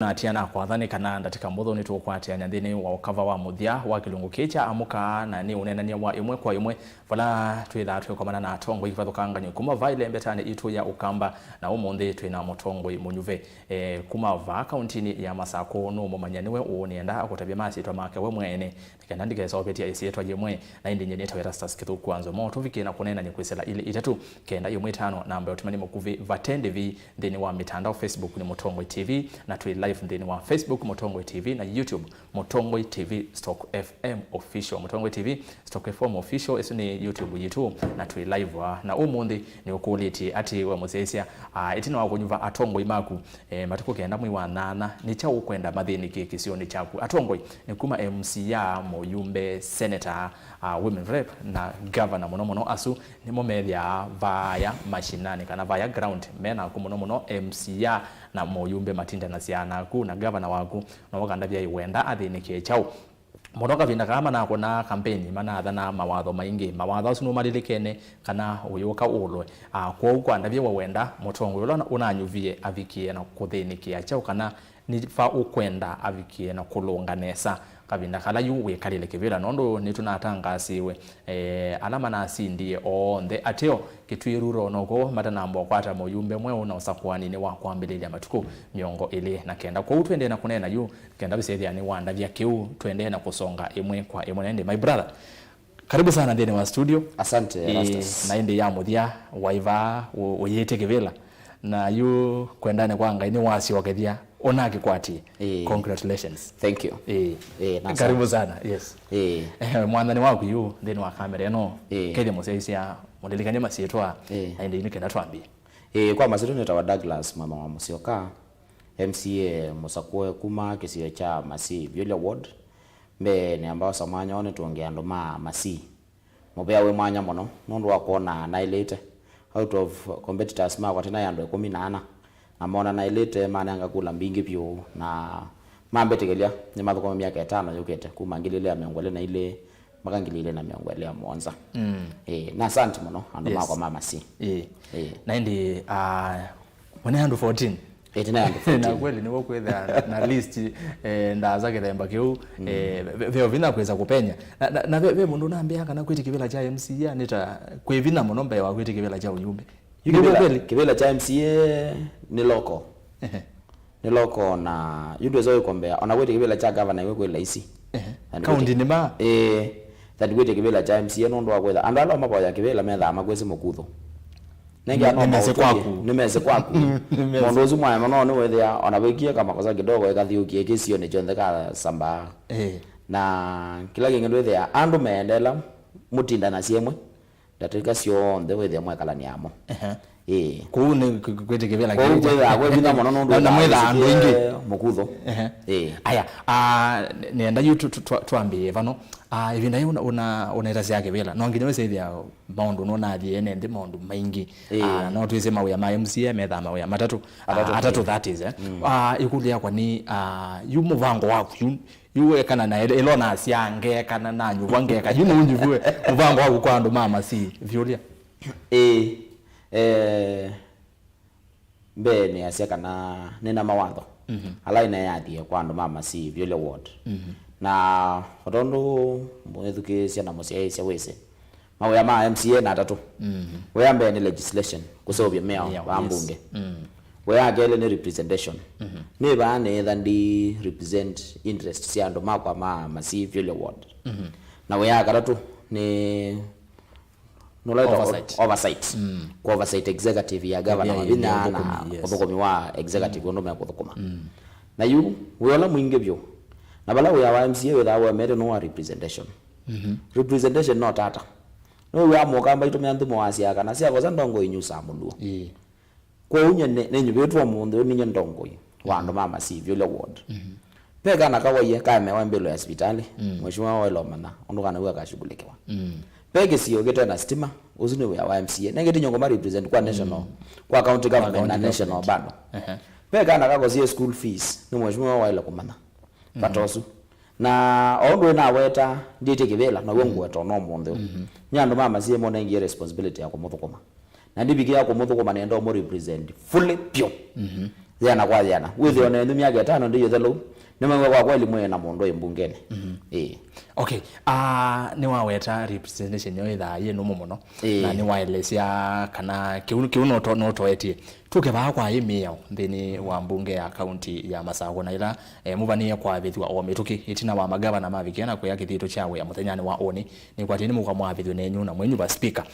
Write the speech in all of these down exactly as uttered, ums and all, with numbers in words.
Natia na kwatha nĩ kana ndatĩka mbũthũ nĩtũũkwatĩanĩa nthĩnĩ wa ũkava wa mũthya wa kĩlungu kĩĩ kya Amũka, na nĩ ũneenany'a wa ĩmwe kwa ĩmwe vala twĩthaa twĩkomana na atongoi kĩvathũkangany'o kuma vaa ĩlembetanĩ yitũ ya Ũkamba, na ũmũnthĩ twĩ na mũtongoi mũnyuve, eh, kuma vaa kauntinĩ ya Masakũ. Nũũmũmanya nĩwe ũũ, nĩenda akũtavye masyĩtwa make we mwene, nĩ kenda ndikeseũvĩtye ĩsyĩtwa yĩmwe. Na ĩndĩ nyie nĩtawa Erastus Kĩthũku wa Nzomo. Tũvikie na kũneenany'a kwĩsĩla ilĩ itatũ, kenda ĩmwe ĩtano, namba ya ũtũmani mũkuvĩ vate ndĩvi. Nthĩnĩ wa mĩtandao, Facebook nĩ Mũtongoi T V, na twĩ live nthĩnĩ wa Facebook Mũtongoi T V, na YouTube Mũtongoi T V stroke F M Official. Mũtongoi T V stroke F M Official, ĩsu nĩ YouTube yitũ, na twĩ live wa. Na ũmũnthĩ nĩũkũlĩtye atĩ we mũsyaĩĩsya, ah, ĩtina wa kũnyuva atongoi maku, eh, matukũ kenda mwei wa nyanya, nĩ kyaũ ũkwenda mathĩnĩkĩe kĩsionĩ kyaku? Atongoi nĩ kuma M C A, mũyumbe, senator, ah, women rep, na governor. Mũno mũno asu nĩmo methĩawa vaaya mashinani kana vaaya ground me naku. Mũno mũno M C A na mũyumbe matindanasya naku, na governor waku no ũkandavya wenda athĩnĩkĩe kyaũ. Mũno kavinda kaa manakũnaa kampeni, manathanaa mawatho maingĩ. Mawatho asu nũmalilikene kana ũyũka ũlwe? Ah, kwoou kwandavye we wenda mũtongoi ũla ũnanyuvie avikĩe na kũthĩnĩkĩa kyaũ, kana nĩ va ũkwenda avikĩe na kũlũnga nesa kavinda kala yu wĩkalĩle kĩvĩla, nũndũ nĩtũnatangaasiwe, eh, ala manasindie onthe ateo kĩtw'ĩrũro noko matanamba ũkwata mũyumbe mweũ na ũsakũaninĩ wa kwambĩlĩlya matukũ mĩongo ĩlĩ na kenda. Kwoou twendee na kũneena yu, kenda wĩsethĩa nĩwandavya kĩu, twendee na kũsonga ĩmwe kwa ĩmwe. Na ĩndĩ, my brother, karibu sana nthĩnĩ wa studio. Asante, eh, Erastus. Na ĩndĩ ya mũthya waĩ vaa ũ-, ũyĩtye kĩvĩla, na yu kwendane kwa Ngai nĩwasyokethya ũnakĩkwatie. Eh. Congratulations. Thank you. Eh. Eh, na karibu sana. Yes. Eh. Eh, mwathani waku yu nthĩnĩ wa kamera ĩno. Eh. Kethya mũsyaĩĩsya mũlilikany'e masyĩtwa. Eh. Na ĩndĩ nĩ kenda twambie. Eh, kwa masyĩtwa nĩtawa Douglas Mwema wa Mũsyoka, M C A mũsakũe kuma kĩsio kya Masii Vyũlya Ward. Mbee nĩamba osa mwanya ũũ nĩtũngĩe andũ ma Masii mũvea wĩ mwanya mũno nũndũ wa kwona naĩlĩte. Out of competitors makwa tena ya andũ ĩkũmi na ana, na mona naĩlĩte, manenga kula mbingĩ vyũ, na mambĩtĩkĩlya nĩmathũkũme myaka ĩtano yũkĩte, kuma ngili ĩlĩ ya mĩongo ĩlĩ na ilĩ mpaka ngili ilĩ na mĩongo ĩlĩ na mũonza. Mm. Ĩĩ, na asante mũno andũ, yes, makwa ma Masii. Ĩĩ. Ĩĩ. Na ĩndĩ, ah, Mwene andũ fourteen. Ĩtina ya andũ fourteen. Na kweli nĩw'o kwĩthĩa na list, eh, ndaasa kĩthemba kĩu, mm, eh, ve, ve vinya kwĩsa kũpenya. Na, na, na ve, ve mũndũ ũnambĩa kana kwĩtĩ kĩvĩla kya M C A nĩ ta kwĩ vinya mũno mbee wa kwĩtĩ kĩvĩla kya ũyumbe. Yu nĩ kweli? Kĩvĩla, kĩvĩla kya M C A nĩ local. Ehe. Nĩ local na yu ndwĩsa wĩkombea. Ona kwĩtĩ kĩvĩla kya governor iwe kwĩ laisi. Ehe. Na nĩ kaunti kwĩtĩ nĩ ma? Ĩĩ. That kwĩtĩ kĩvĩla kya M C A nũndũ wa kwĩtha andũ ala mavoya kĩvĩla methaa makwĩsĩ mũkuthũ. Nengea no nĩ mese maũtũie kwaku. Nĩ mese kwaku. Nĩ mese. Mũndũ ũsu mwaema no nĩwĩthĩa ona wĩkie kamakosa kidogo ĩkathiũkie kĩsionĩ kyonthe kasambaa. Eh. Na kĩla kĩngĩ ndwĩthĩa andũ meendeela mũtindanasya ĩmwe, ndatĩka syonthe wĩthĩa mwekalani amo. Ehe. Ĩĩ. Kũu nĩ kwĩtĩkĩvĩla. Kũu kwĩthĩa kwĩ vinya mũno nũndũ na mwĩthaa andũ aingĩ. Mũkuthũ. Ehe. Ĩĩ. Aya, ah, nenda yu tu-, tu-, twa-, twambĩĩe vano. Ah, ĩvinda yĩu ũna-, ũna-, ũnaĩtasya kĩvĩla, no nginya wĩsĩthĩa maũndũ nũnathie ene nthĩ maũndũ maingĩ. Ĩĩ. Ah, no twĩsĩ mawĩa ma M C A methaa mawĩa matatũ. Atatũ. Ah, atatũ, that is, eh. Mm. Ah, ĩkũlyo yakwa nĩ, ah, yu mũvango waku, yu, yu ekana na ĩla, ĩla nasya ngekana nanyuvwa ngeka, yu nũnyuvue mũvango waku kwa andũ ma Masii Vyũlya. Ĩĩ. Eh, Mbee nĩasya kana nĩna mawatho, mhm, ala ĩneathie kwa andũ ma Masii Vyũlya Ward. Mhm. Na o tondũ mwĩthukĩĩsya na mũsyaĩĩsya wĩsĩ, mawĩa ma M C A nĩ atatũ. Mhm. Wĩa mbee nĩ legislation, kũseũvya mĩao, mĩao, wa, yes, mbunge. Mm. Wĩa kelĩ nĩ representation. Mhm. Nĩ vaa nĩĩtha ndi represent interest sya andũ makwa ma Masii Vyũlya Ward. Mhm. Na wĩa katatũ nĩ nũlaĩtwa oversight. Oversight. Mm. Ku oversight executive ya governor, ya, ya, mavinya ya na ũthũkũmi, yes, ũthũkũmi wa executive, mm, ũndũ mekũthũkũma. Mm. Na yu wĩ ũla mwingĩ vyũ. Na vala wĩa wa M C A wĩthaa ũemete nĩ wa representation. Mhm. Representation no tata. Nĩ wĩa mũkamba itũmĩa nthimo wasya kana syakosa ndongo inyusaa mũluo. Ĩĩ. Kwoou nyie nĩ, nĩnyuvĩtwe ũmũnthĩ ũyũ ninyie ndongoi wa andũ ma Masii Vyũlya Ward. Mhm. Ve kana kawaie kaemewa mbĩlo ya sivitalĩ, mm, mheshimiwa waĩle ũmanya ũndũ kana w'o akashughulikiwa. Mm. Ve kĩsio kĩte na sitima, ũsu nĩ wĩa wa M C A. Nengĩ tinyo ngoma represent kwa national, mm, kwa county government na national bado. Ehe. Ve kana kakosie school fees, nĩ mheshimiwa waĩle kũmanya. Mhm. Vata ũsu. Na o ũndũ wĩnaweta, ndiĩtye kĩvĩla, naw'o, mhm, ngũweta ona ũmũnthĩ ũyũ. Mhm. Nĩ andũ ma Masii monengie responsibility ya kũmũthũkũma. Na ndivikĩa kũmũthũkũma nenda ũmũ represent fully pure. Mhm. yĩana kwa yĩana. Wĩthĩe ona ĩnyu myaka ĩtano ndĩyĩthela ũu, nĩmaiwe kwa kweli mwĩ na mũndũ ĩ mbungenĩ. Ĩĩ. Okay. Ah, nĩwaweta representation yo ĩthaa yĩ nũmũ mũno. Ĩĩ. Na nĩwaelesya kana kĩu, kĩu no to-, no toetie. Tũke vaa kwa ĩ mĩao nthĩnĩ wa mbunge ya kaunti ya Masakũ, na ĩla, eh, mũvanĩe kwavĩthw'a o mĩtũkĩ ĩtina wa magavana mavikie na kũya kĩthitũ kya wĩa mũthenyanĩ wa ũnĩ, nĩkwatĩe nĩmũka mwavĩthw'e nenyu na mwenyuva speaker.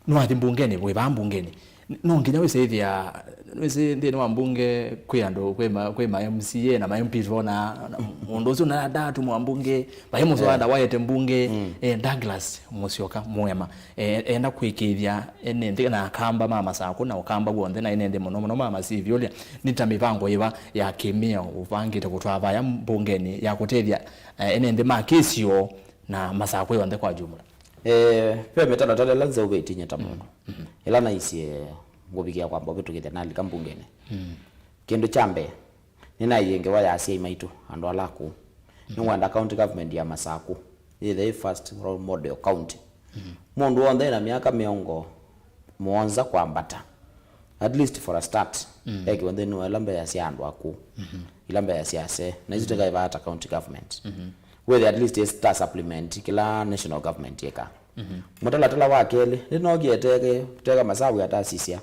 Nĩwathi mbungenĩ, wĩ vaa mbungenĩ. N-, no nginya wĩsĩthĩa, wĩsĩ nthĩnĩ wa mbunge kwĩ andũ, kwĩ ma, kwĩ ma M C A na ma M Ps vonaa, na mũndũ ũsu na ndatumwa mbunge, vai mũswada waete mbunge, eh, Douglas Musyoka Muema, eh, enda kwĩkĩĩthya ene nthĩ na akamba ma Masakũ na ũkamba w'onthe na ene nthĩ mũno mũno ma Masiviũlya, nĩ ta mĩvango yĩva ya kĩmĩao ũvangĩte kũtwaa vaya mbungenĩ ya kũtethya, eh, ene nthĩ ma kĩsio na Masakũ yonthe kwa jumla? Eh, ve mĩtalatala ĩla nzeũvĩtie nyie ta mũndũ, ĩla naisye ngũvikĩa kwamba ũvĩtũkĩthya nalika mbungenĩ. Kĩndũ kya mbee, nĩnaie ngewa ya asyai maitũ, andũ ala akũũ. Nĩngwenda county government ya Masakũ yĩthĩe ĩ first role model county. Mũndũ w'onthe ena myaka mĩongo mũonza kwambata, at least for a start, ekĩwe nthĩnĩ wa ila mbeya sya andũ akũũ, ila mbeya sya asee, na isu tĩkaivaa ta county government. Wĩthĩe at least ĩta supplement kĩla national government yĩkaa. Mũtalatala wa kelĩ, nĩnookie teke, teka Masawi atasisya,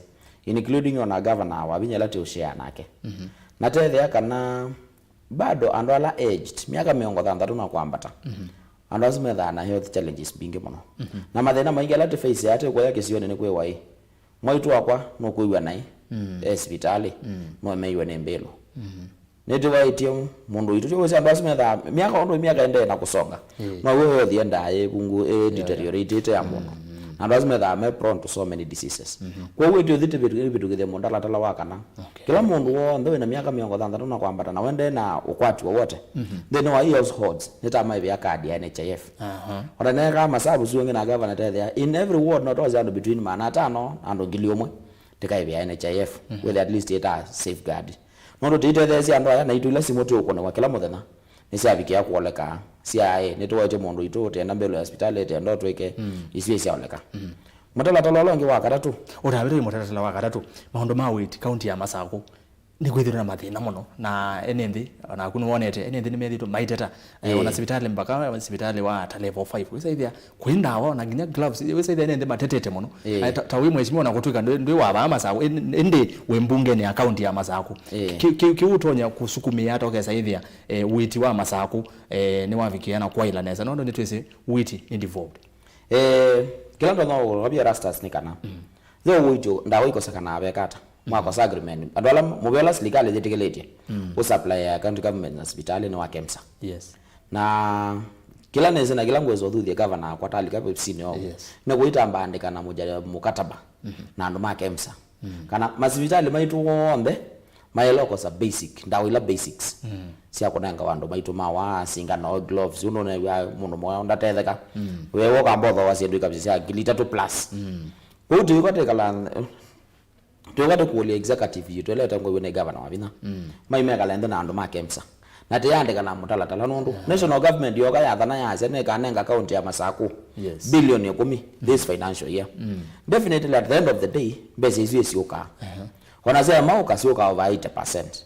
including ona governor wa vinya ĩla tĩũshare nake. Na tethĩa kana bado andũ ala aged, myaka mĩongo thanthatũ na kwambata, andũ asu methaa na health challenges mbingĩ mũno. Na mathĩna maingĩ ala tũface ate kũya kĩsionĩ nĩ kwĩwa ĩ, mwaitũ wakwa nũkwĩw'a naĩ, e sivitalĩ, no emeiwe nĩ mbĩlũ. Nĩtĩwaĩtye mũndũ witũ, tyo wĩsĩ andũ asu methaa, myaka, ũndũ myaka ĩendee na kũsonga, no w'o health yendaa yĩ vungu, ĩ deterioratĩte ya mũndũ. Na andũ asu methaa me prone to so many diseases. Kwoou ĩtĩ ũthi tĩvĩtũkĩthye mũtalatala wa kana kĩla mũndũ w'onthe wĩna myaka mĩongo thanthatũ na kwambata na wendee na ũkwati wowote nthĩnĩ wa households, nĩtamaĩvĩa kadi ya N H I F. Ona neekaa masavu su angĩ na gavana tethĩa, in every ward no twose andũ between maana atano na andũ ngili ũmwe tĩkaĩvĩa N H I F, with at least ĩta safeguard. Nũndũ tĩitetheesya andũ aya, na itũ ila simũ tĩũkũnĩwa kĩla mũthenya nĩsyavikĩa kũoleka, syaĩ, nĩtũwaĩtye mũndũ witũ, tĩenda mbĩlũ ya sivitalĩ, tĩenda ũtwĩke, isu syaoleka. Mũtalatala ũla ũngĩ wa katatũ. Ũtavĩtwe mũtalatala wa katatũ, maũndũ ma ũiiti kaunti ya Masakũ. Nĩkwĩthĩwa na mathĩna mũno, na ene nthĩ, onaku nĩwonete, ene nthĩ nĩmethĩtwe maiteta. Eh, ona sivitalĩ, mpaka sivitalĩ wa ta level five. Wĩsaithĩa kwĩ ndawa, ona nginya gloves, wĩsaithĩa ene nthĩ matetete mũno. Eh. Na ta, ta wĩ mheshimiwa, ona kũtwĩka ndwĩ, ndwĩ wa vaa Masakũ, ĩn-, ĩndĩ wĩ mbungenĩ ya kaunti ya Masakũ. Eh. Kĩ-, kĩ-, kĩu ũtonya kũsukumĩa ata ũkesaithĩa, eh, ũiiti wa Masakũ, eh, nĩwavikĩa na kwaĩla nesa, nũndũ nĩtwĩsĩ ũiiti nĩ devolved. Eh, kĩla ndonya ũkavia Erastus nĩ kana, yo ũiiti ndawa ikosekana vekata. Mwakosa agreement. Andũ ala mũvea ũla silikalĩ yĩtĩkĩlĩtye ũsupply ya county government na sivitalĩ nĩ wa KEMSA. Yes. Na kĩla nĩsĩ na kĩla ngwĩsa ũthuthya gavana akwa talika vevsinĩ ovu, yes, nĩ kũitamba andĩka na mũja-, mũkataba na andũ ma KEMSA. Kana masivitalĩ maitũ onthe maĩle ũkosa basic, ndawa ila basics sya kũnenga andũ maitũ ma waa, singano, gloves, ũndũ ũnew'a mũndũ mwaũ ndatetheka. Wewe ũkamba ũthooa syĩndũ ikavisa sya ngili itatũ plus. Kwoou tũika twĩkala Twĩũka tũkũlya executive yitũ ĩla ĩtongoew'e nĩ gavana wa vinya, mai mekale nthĩ na andũ ma KEMSA na tĩyandĩka na mũtalatala, nũndũ national government yoka yathana yasya nĩkanenga kaunti ya Masakũ, yes, bilioni ĩkũmi this financial year. Definitely at the end of the day, mbesa isu isyũkaa. Ona syaema ũka syũkaa over eighty percent.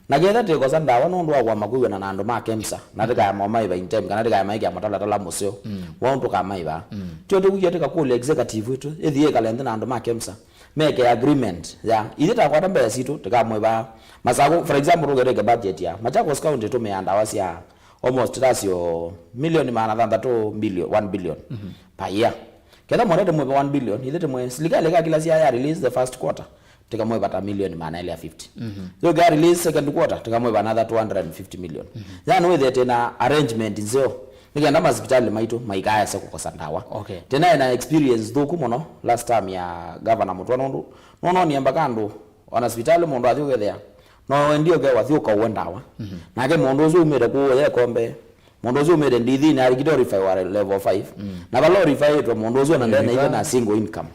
Na ketha tĩkosa ndawa nũndũ wa kwama kwĩw'ana na andũ ma KEMSA, na tĩkaema ũmaĩva in time, kana tĩkaema ĩkĩa mũtalatala mũseo wa ũndũ tũkamaĩva. Tyo tũkwia tĩkakũlya executive witũ ĩthi ĩkale nthĩ na andũ ma KEMSA, meke agreement ya, ithyĩ takwata mbesa sitũ, tĩkamwĩva Masakũ, for example, tũketeke budget ya Machakos County tũmĩaa ndawa sya almost tasyo milioni maana thanthatũ, billion, one billion per year. Ketha mwene tĩmwĩva one billion, ithyĩ tĩmwe, silikalĩ ĩkakĩla sya ya release the first quarter, tĩkamwĩva ta milioni maana elĩ ya fifty. So ĩka release second quarter, tĩkamwĩva another two hundred and fifty million. Yani wĩthĩe tĩna arrangement nzeo, nĩ kenda masivitalĩ maitũ maikaese kũkosa ndawa. Okay. Tena ena experience thũku mũno last time ya Governor Mũtwa, nũndũ nũnonie mpaka andũ, ona sivitalĩ mũndũ athi ũkethĩa no wendi ũkewa thi ũkaue ndawa. Nake mũndũ ũsu umĩte kũu ũya ĩkombe, mũndũ ũsu umĩte ndithinĩ arikite ũrifaiwa level five. Na vala ũrifaĩtwe mũndũ ũsu ona ndena even a single income.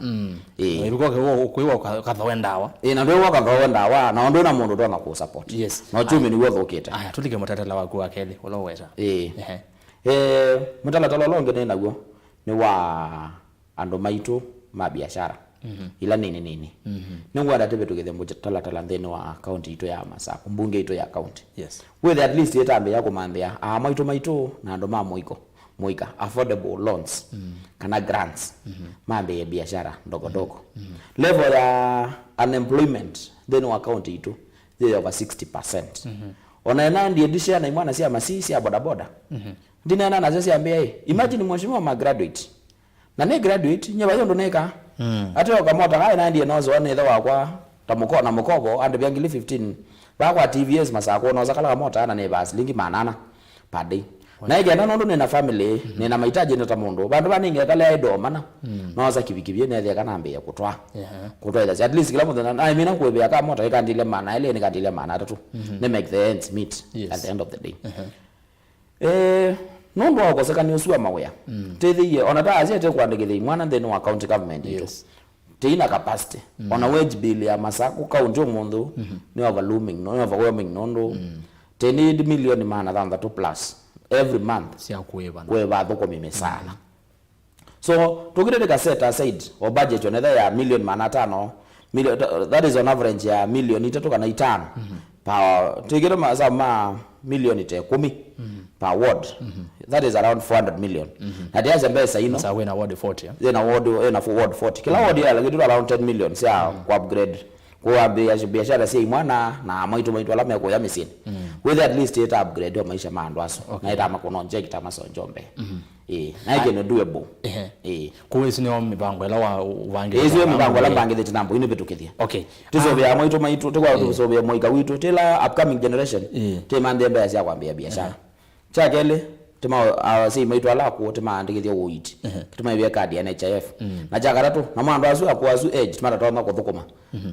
Ĩĩ. Ĩvuko kwĩwa kathoe ndawa. Ĩĩ, na ndwĩwa kathoe ndawa, na ndwĩ na mũndũ ũtonya kũ support. Yes. Na uchumi nĩw'o ũthũkĩte. Aya, tũlike mũtalatala waku wa kelĩ ũla ũweta. Ĩĩ. Ehe. Eh, mũtalatala ũla ũngĩ nĩ naw'o nĩ wa andũ maitũ ma biashara. ila nini nini. Nĩngwenda tĩvĩtũkĩthye mũtalatala nthĩnĩ wa kaunti itũ ya Masaku, mbunge itũ ya kaunti. Yes. Wĩthe at least ĩtambĩĩa kũmantha aa mwaitũ maitũ na andũ ma mũiko, mũika, affordable loans kana grants, mambĩĩe biashara ndogo ndogo. Level ya unemployment nthĩnĩ wa kaunti itũ yĩ over sixty percent. Ona ena ndiendisha na imwana sya masii sya bodaboda, ndineena nasyo syambĩa ĩ. Imagine mheshimiwa ma graduate. Na nĩ graduate, nye vai ũndũ nĩkaa. Ate o kamota kaĩ naendie nozoa nĩ ĩthe wakwa ta mũko na mũkovo andĩvĩa ngili fifteen. Vaa kwa T V S Masakũ nosa kala kamota na nĩvaa silingi maana ana per day. Na ĩkenda nũndũ nĩna family, nĩna mahitaji nĩ ta mũndũ. Vandũ va nĩngekalea idle mana. Nosa kivikivi nethĩa kana ambĩĩa kũtwaa. Kũtwaĩthasya. At least kĩla mũthenya naimina kũĩvĩa kamota ĩkandile maana elĩ nĩkandile maana atatũ. Nĩ make the ends meet at the end of the day. Eh, nũndũ wa ũkosekani ũsu wa mawĩa, tĩthĩie ona ta asyai tũkwandĩkĩthya imwana nthĩnĩ wa county government itũ. Tĩi na capacity. Ona wage bill ya Masakũ county ũmũnthĩ nĩ overwhelming, nĩ overwhelming nũndũ tĩ need milioni maana thanthatũ plus every month sya kũĩva kũĩva athũkũmi mĩsaala. So tũkĩte tũka set aside o budget onetha ya milioni maana atano, milio- tha- that is on average ya milioni itatũ kana itano per, twĩkĩte masaa ma milioni ta ĩkũmi per ward, that is around four hundred million. Na tiasya mbesa ino Sasa wĩna ward forty, eh? Ĩna ward, ĩna fo- ward forty, kĩla ward yalakĩtwe around ten million sya ku upgrade, kũambĩĩa biashara sya imwana na mwaitũ maitũ ala mekũya mĩsyĩnĩ. Wĩthe at least ĩta upgrade o maisha ma andũ asu na ĩta makũnonjeki ta masonjo mbee. Ĩĩ, na ĩkĩ nĩ doable. Ehe. Ĩĩ. Kũu ĩsu nĩyo mĩvango ĩla wa- ũvangĩte Ĩsu nĩ mĩvango ĩla mbangĩthĩte na mbũi nĩvĩtũkĩthya. Okay. Tũsũvĩa mwaitũ maitũ, tũkwaa tũsũvĩa mũika witũ, tĩla upcoming generation, tĩmanthĩe mbea sya kwambĩĩa biashara. Kya kelĩ, tĩma asyai maitũ ala akũũ tĩmaandĩkĩthye ũiiti, tĩmaĩvye kadi ya N H I F. Na kya katatũ, namo andũ asu akũũ asu age tĩmatatonya kũthũkũma,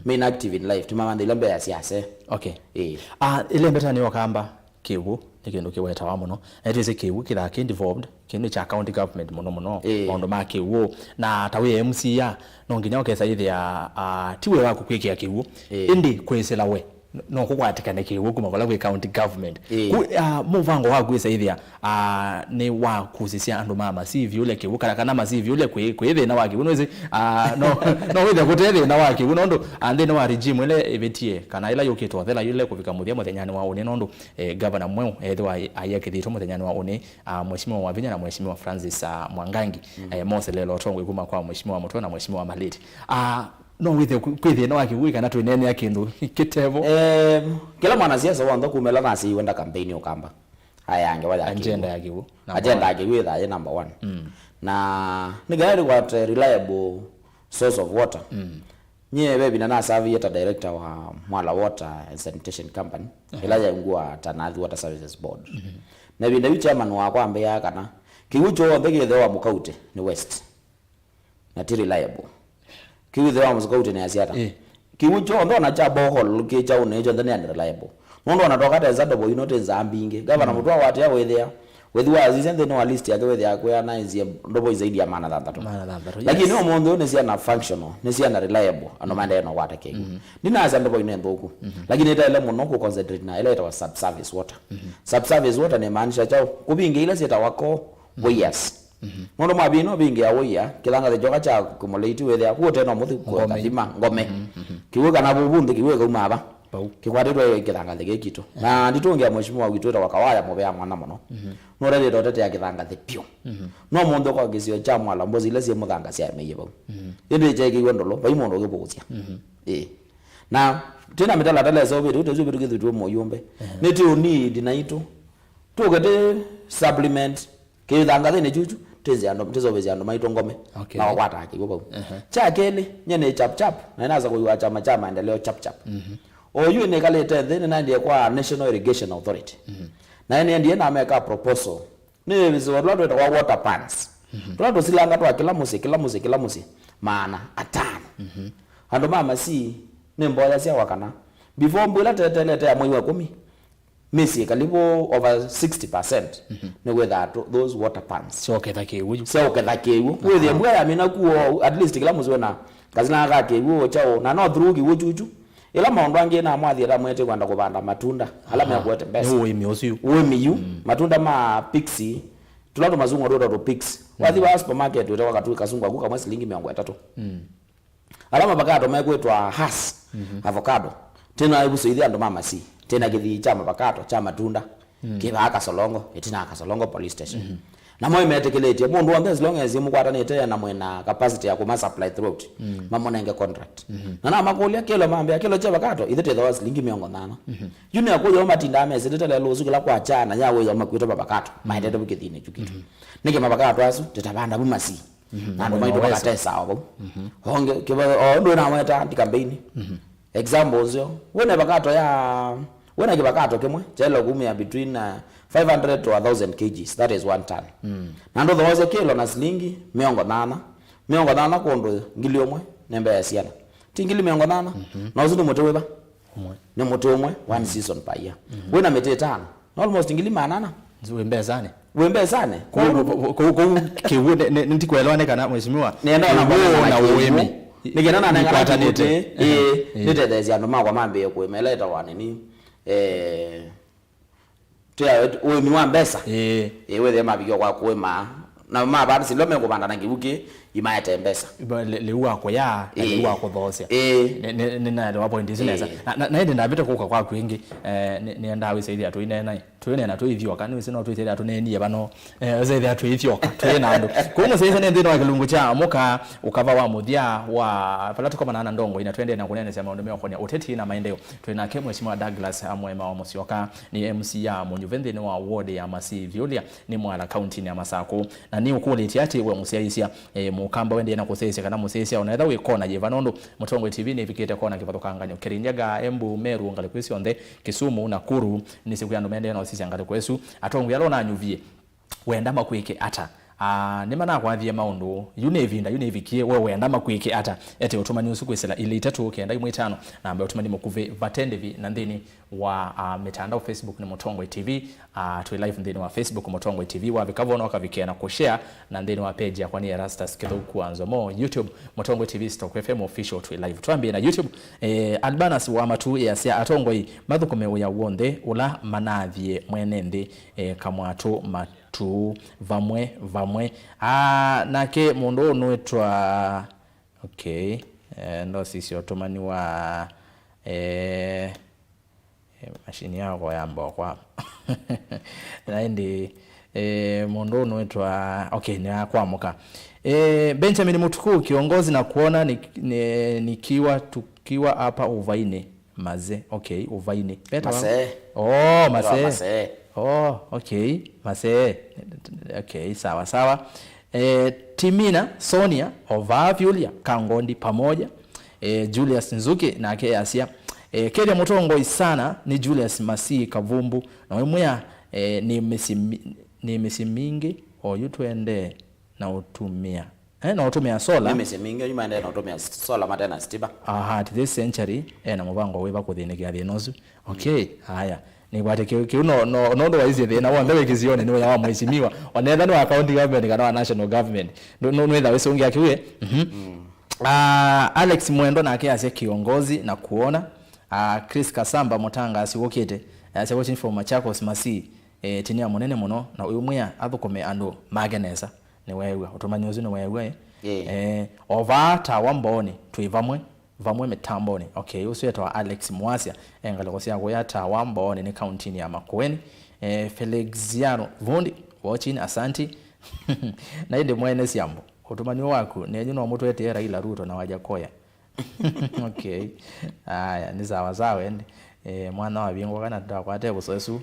me inactive in life, tĩmamanthĩle mbea sya asee. Okay. Ĩĩ. Ah, ĩle mbeta nĩyo kamba. Kĩw'ũ nĩ kĩndũ kĩwetawa mũno, na nĩtwĩsĩ kĩw'ũ kĩthaa kĩ involved, kĩndũ kya county government mũno mũno, ĩĩ, maũndũ ma kĩw'ũ. Na ta wĩ M C A, no nginya ũkesa ĩthĩa, ah, ti wĩa waku kwĩkĩa kĩw'ũ, ĩĩ, ĩndĩ kwĩsĩla we no kũkwatĩkane kĩw'ũ kuma vala kwĩ county government. Ĩĩ. Ku, ah, mũvango wa kwĩsa ĩthĩa, ah, nĩ wa kũsisya andũ ma masivi ũle kĩw'ũ, kana, kana masivi ũle kwĩ, kwĩ thĩna wa kĩw'ũ, nĩwĩsĩ, ah, no, no wĩthĩa kũte thĩna wa kĩw'ũ, nũndũ, ah, nthĩnĩ wa regime ĩla ĩvĩtie, kana ĩla yũkĩte ũthela yũle kũvika mũthya mũthenyanĩ wa ũnĩ, nũndũ eh, gavana mweũ ethĩwa aia kĩthito mũthenyanĩ wa ũnĩ, ah, Mheshimiwa Wavinya na Mheshimiwa Francis, ah, Mwangangi, eh, moselela ũtongoi kuma kwa Mheshimiwa Mũtwe na Mheshimiwa Malĩti. Ah, no wĩthĩe kwĩ thĩna wa kĩw'ũ kana twĩneenea kĩndũ kĩtevo? Em, kĩla mwanasiasa wonthe kuma ĩla nasiiwe nda campaign Ũkamba, aya ngewa ya kĩw'ũ. Agenda ya kĩw'ũ, number one. Agenda ya kĩw'ũ ĩthaa yĩ number one. Na nĩ kana tũkwate reliable source of water. Nyie ve ĩvinda nasavie ta director wa Mwala Water and Sanitation Company, ĩla yaungua ta Nathi Water Services Board. Na ĩvinda yu chairman wakwa ambĩaa kana kĩw'ũ kyonthe kĩthĩwa Mũkaute nĩ waste na ti reliable. Kĩw'ũ ĩthĩwa Mũkaute nĩ asyata. Ĩ. Kĩw'ũ kyonthe ona kya borehole kĩ kyaũnĩ kyonthe nĩ unreliable. Nũndũ ona tokatesa ndovo ino tĩ nzaa mbingĩ. Gavana Mũtwa watia wĩthĩa, wĩthi wasisya nthĩnĩ wa list yake wĩthĩa kwĩanaĩsye ndovo zaidi ya maana thanthatũ. Maana thanthatũ, lakini yes, ũmũnthĩ ũũ nĩ syana functional, nĩ syana reliable, andũ maendeee na ũkwata kĩw'ũ. Ndinasya ndovo ino nthũku, lakini ĩtaĩle mũno kũ concentrate na ĩla ĩtawa subsurface water. Subsurface water nĩ maanisha kyaũ? Kũvingĩa ila syĩtawa core weirs. Nũndũ mwavingĩa ũvingĩa ũia, kĩthangathĩ kyoka kya kĩmũlĩiti wĩthĩa ku ũtena mũthi kũthima ngome. Kĩw'ũ kana vuvu nthĩ kĩw'ũ ĩkaumaa va? Vau. Kĩkwatĩtwe kĩthangathĩ kĩĩ kitũ. Na nditũngĩa mheshimiwa witũ wĩtawa Kawaya mũvea mwana mũno. Nũrerĩte ũtetea kĩthangathĩ vyũ. No mũnthĩ kwa kĩsio kya Mwala mbosi ila syĩ mũthanga syaemeie vau. Ĩndĩ kyeekĩiwe ndolo, vai mũndũ ũkĩvũũsya. Ĩĩ. Na twĩna mĩtalatala ĩseũvĩtwe, ũtesũvĩtwe kĩthutwe mũyũmbe. Nĩtĩ ũnidi naitũ. Tũkĩte supplement kĩthangathĩnĩ kyuchu, tĩnze andũ, tĩseũvĩsye andũ maitũ ngome, okay, na wakwataa kĩw'ũ vau. Kya kelĩ, nye nĩ chap chap, na nasa kũiwa chama kya maendeleo chap chap. O yu nĩkalĩte nthĩ, nĩnaendie kwa National Irrigation Authority. Na nĩendie nameka proposal. Nĩ ĩvĩsĩwa tũla twĩtawa water pans. Tũla tũsilanga twa kĩla mũsyĩ, kĩla mũsyĩ, kĩla mũsyĩ, maana atano. Andũ ma Masii, nĩ mboya syawa kana before mbua ĩla tetelete ya mwei wa ĩkũmi, mĩsyĩ karibu over sixty percent nĩwĩthaa tũ- those water pans. Syoketha kĩw'ũ yu. Syaũketha kĩw'ũ. Wĩthĩe mbua yamina kuo, at least kĩla mũsyĩ wĩna kasilanga ka kĩw'ũ kyaũ, na no through kĩw'ũ kyuchu. Ĩla maũndũ angĩ namwathie ta mwete kwenda kũvanda matunda ala mekwete mbesa. Nĩ ũĩmi ũsu. Ũĩmi yu, matunda ma pixie, tũla tũmasungu twĩtawa tũ pixie. Wathi wa supermarket wĩtawa katu- kasungu aku kamwe silingi mĩongo ĩtatũ. Ala mavakato mekwĩtwa Hass avocado, tena ĩvuso ithi andũ ma Masii, tena kĩthii kya mavakato kya matunda kĩvaa Kasolongo, ĩtina wa Kasolongo police station. Namo nĩmetĩkĩlĩtye mũndũ wonthe, as long as mũkwatanĩte na mwĩna capacity ya kũma supply throughout, mamũnenge contract. Na namakũlya kĩlo, mambĩa kĩlo kya avocado ithe twĩthooa silingi mĩongo nana. Yu nĩakũya matindaa mesĩlĩte lelũ ũsu kĩla kwakya na ya wĩthwa makuĩte mavakato maendete vu kĩthiinĩ kyu kitũ. Nĩkĩ mavakato asu tĩtavanda vu Masii? Na andũ maitũ makatesaa o vau. Onge kĩva o ũndũ naweta ndi kambeini. Example ũseo, wĩna ĩvakato ya, wĩna kĩvakato kĩmwe kyaĩle kumĩa between uh, five hundred to a thousand kgs, that is one ton. Na ndũthoosya kĩlo na silingi mĩongo nana. Mĩongo nana kũndũ ngili ũmwe nĩ mbesa siana. Ti ngili mĩongo nana? Na ũsu nĩ mũtĩ wĩva? Ũmwe. Nĩ mũtĩ ũmwe, one season per year. Wĩna mĩtĩ ĩtano, almost ngili maana ana. Wĩ mbesanĩ. Wĩ mbesanĩ. Kũu kũu- kũu kĩw'ũ nĩ- nĩ- nĩndikuelewa nĩ kana mheshimiwa. Nenda ona kĩw'ũ na ũĩmi. Nĩkenda nanengana kĩw'ũ ĩĩ, nĩtetheesya andũ makwa mambĩĩe kũĩma ĩla ĩtawa nini, eh, tũya ũĩmi wa mbesa. Ĩĩ. Ĩĩ, wĩthĩe mavikia kwa kũĩma na mavanda silo mekũvanda na kĩw'ũ kĩ imaete mbesa. Lĩu wa kũya na lĩu wa kũthoosya. Ĩĩ. Nĩnaelewa point isu nesa. Na ĩndĩ ndavĩte kũka kwaku ĩngĩ, nĩendaa wĩsa ithĩa tũineena. Twĩneena twĩ ithyoka, nĩwĩsĩ no twĩsĩthĩa tũneenie vano, eh, ũsethĩa twĩ ithyoka, twĩ na andũ. Kũu mũsyaĩĩsya nĩ nthĩnĩ wa kĩlungu kya mũka, ũkava wa mũthya wa vala tũkomanaa na ndongoi na tũendee na kũneenesya maũndũ meũkonia ũteti na maendeeo. Twĩ nake Mheshimiwa Douglas Mwema wa Mũsyoka, nĩ M C ya mũnyuve nthĩnĩ wa ward ya Masii Vyũlya, nĩ Mwala, kauntinĩ ya Masakũ. Na nĩ ũkũlĩtye atĩ we mũsyaĩĩsya, eh, mũkamba wendee na kũsyaĩĩsya kana mũsyaĩĩsya ona etha wĩ kona yĩva, nũndũ Mũtongoi T V nĩvikĩte kona kĩvathũkanganyo. Kĩrĩnyaga, Embu, Meru, ngalĩko isu syonthe, Kisumu, Nakuru, nĩsĩ kwĩ andũ mendee na ũsisya ngalĩko ĩsu. Atongoi ala ũnanyuvie, wenda makwĩke ata? Ah, nĩmanakwathie maũndũ, yu nĩ ĩvinda, yu nĩvikie, we wenda makwĩke ata? Ete ũtũmani ũsu kwĩsĩla ilĩ itatũ kenda imwe itano, namba ya ũtũmani mũkuvĩ vate ndĩvi na nthĩnĩ wa, ah, mĩtandao. Facebook nĩ Mũtongoi T V, ah, twĩ live nthĩnĩ wa Facebook Mũtongoi T V. Wavika vo no ũkavikĩa na kũshare, na nthĩnĩ wa page yakwa nĩ Erastus Kĩthũku wa Nzomo. YouTube, Mũtongoi T V Stock F M Official, twĩ live. Twambie na YouTube, eh, Albanus wa Matu yasya, atongoi mathũkũme wĩa w'onthe ũla manathie mwene nthĩ, eh, kamwatũ matu vamwe vamwe. Ah, nake mũndũ ũũ nũĩtwa, okay, eh, ndosisya ũtũmani wa, eh, eh, mashini yakwa yamba kwa na ĩndĩ, eh, mũndũ ũũ nũĩtwa, okay, nĩakwamũka. Eh, Benjamin Mutuku, kiongozi na kuona ni, ni, nikiwa tukiwa hapa Uvaini. Maze, okay, Uvaini. Beta wa- Masee. Oh, Masee. Masee. Oh, okay. Masee. Okay, sawa sawa. Eh, Timina, Sonia, Ova, Vyulia, Kangondi pamoja. Eh, Julius Nzuki nake asya, eh, kethya mũtongoi sana nĩ Julius Masii Kavumbu, na wĩmwĩa, eh, nĩ mĩsyĩ mi- nĩ mĩsyĩ mingĩ oyu twendee na ũtumĩa. Eh, na ũtũmĩa solar. Nĩ mĩsyĩ mingĩ oyu maendee na ũtũmĩa solar mate na stima. Aha, at this century, eh, na mũvango wĩva kũthĩnĩkĩa thĩna ũsu? Okay, haya. Nĩkwatĩ kĩu, kĩu no, no, no ndũwaisye thĩna w'onthe wĩ kĩsionĩ nĩ wĩa wa mheshimiwa. Onetha nĩ wa county government kana wa national government. Nũ- nũ- Nũĩtha wĩsũngĩa kĩu, eh? Mhm. Ah, Alex Mwendo nake asya kiongozi na kuona. Ah, Chris Kasamba mũtangaasi wũkĩte. Asya watching from Machakos Masii. Eh, tinia mũnene mũno na ũimwĩa athũkũme andũ make nesa. Nĩweew'a. Ũtũmani ũsu nĩweew'a, eh? Ĩĩ. Eh, o vaa tawa Mbooni, twĩ vamwe, vamwe mĩtambonĩ. Okay, ũsu etawa Alex Mwasya, e ngalĩko sya kũya tawa Mbooni nĩ kauntinĩ ya Makueni. Eh, Felexiano Vundi, watching, asanti. Na ĩndĩ mwene Syambo, ũtũmani ũũ waku, nenyu no mũtwetee Raila, Ruto na Wajakoya. Okay. Aya, nĩ sawa sawa, ende. Eh, mwana wa Vingo kana tutakwate kusoesu.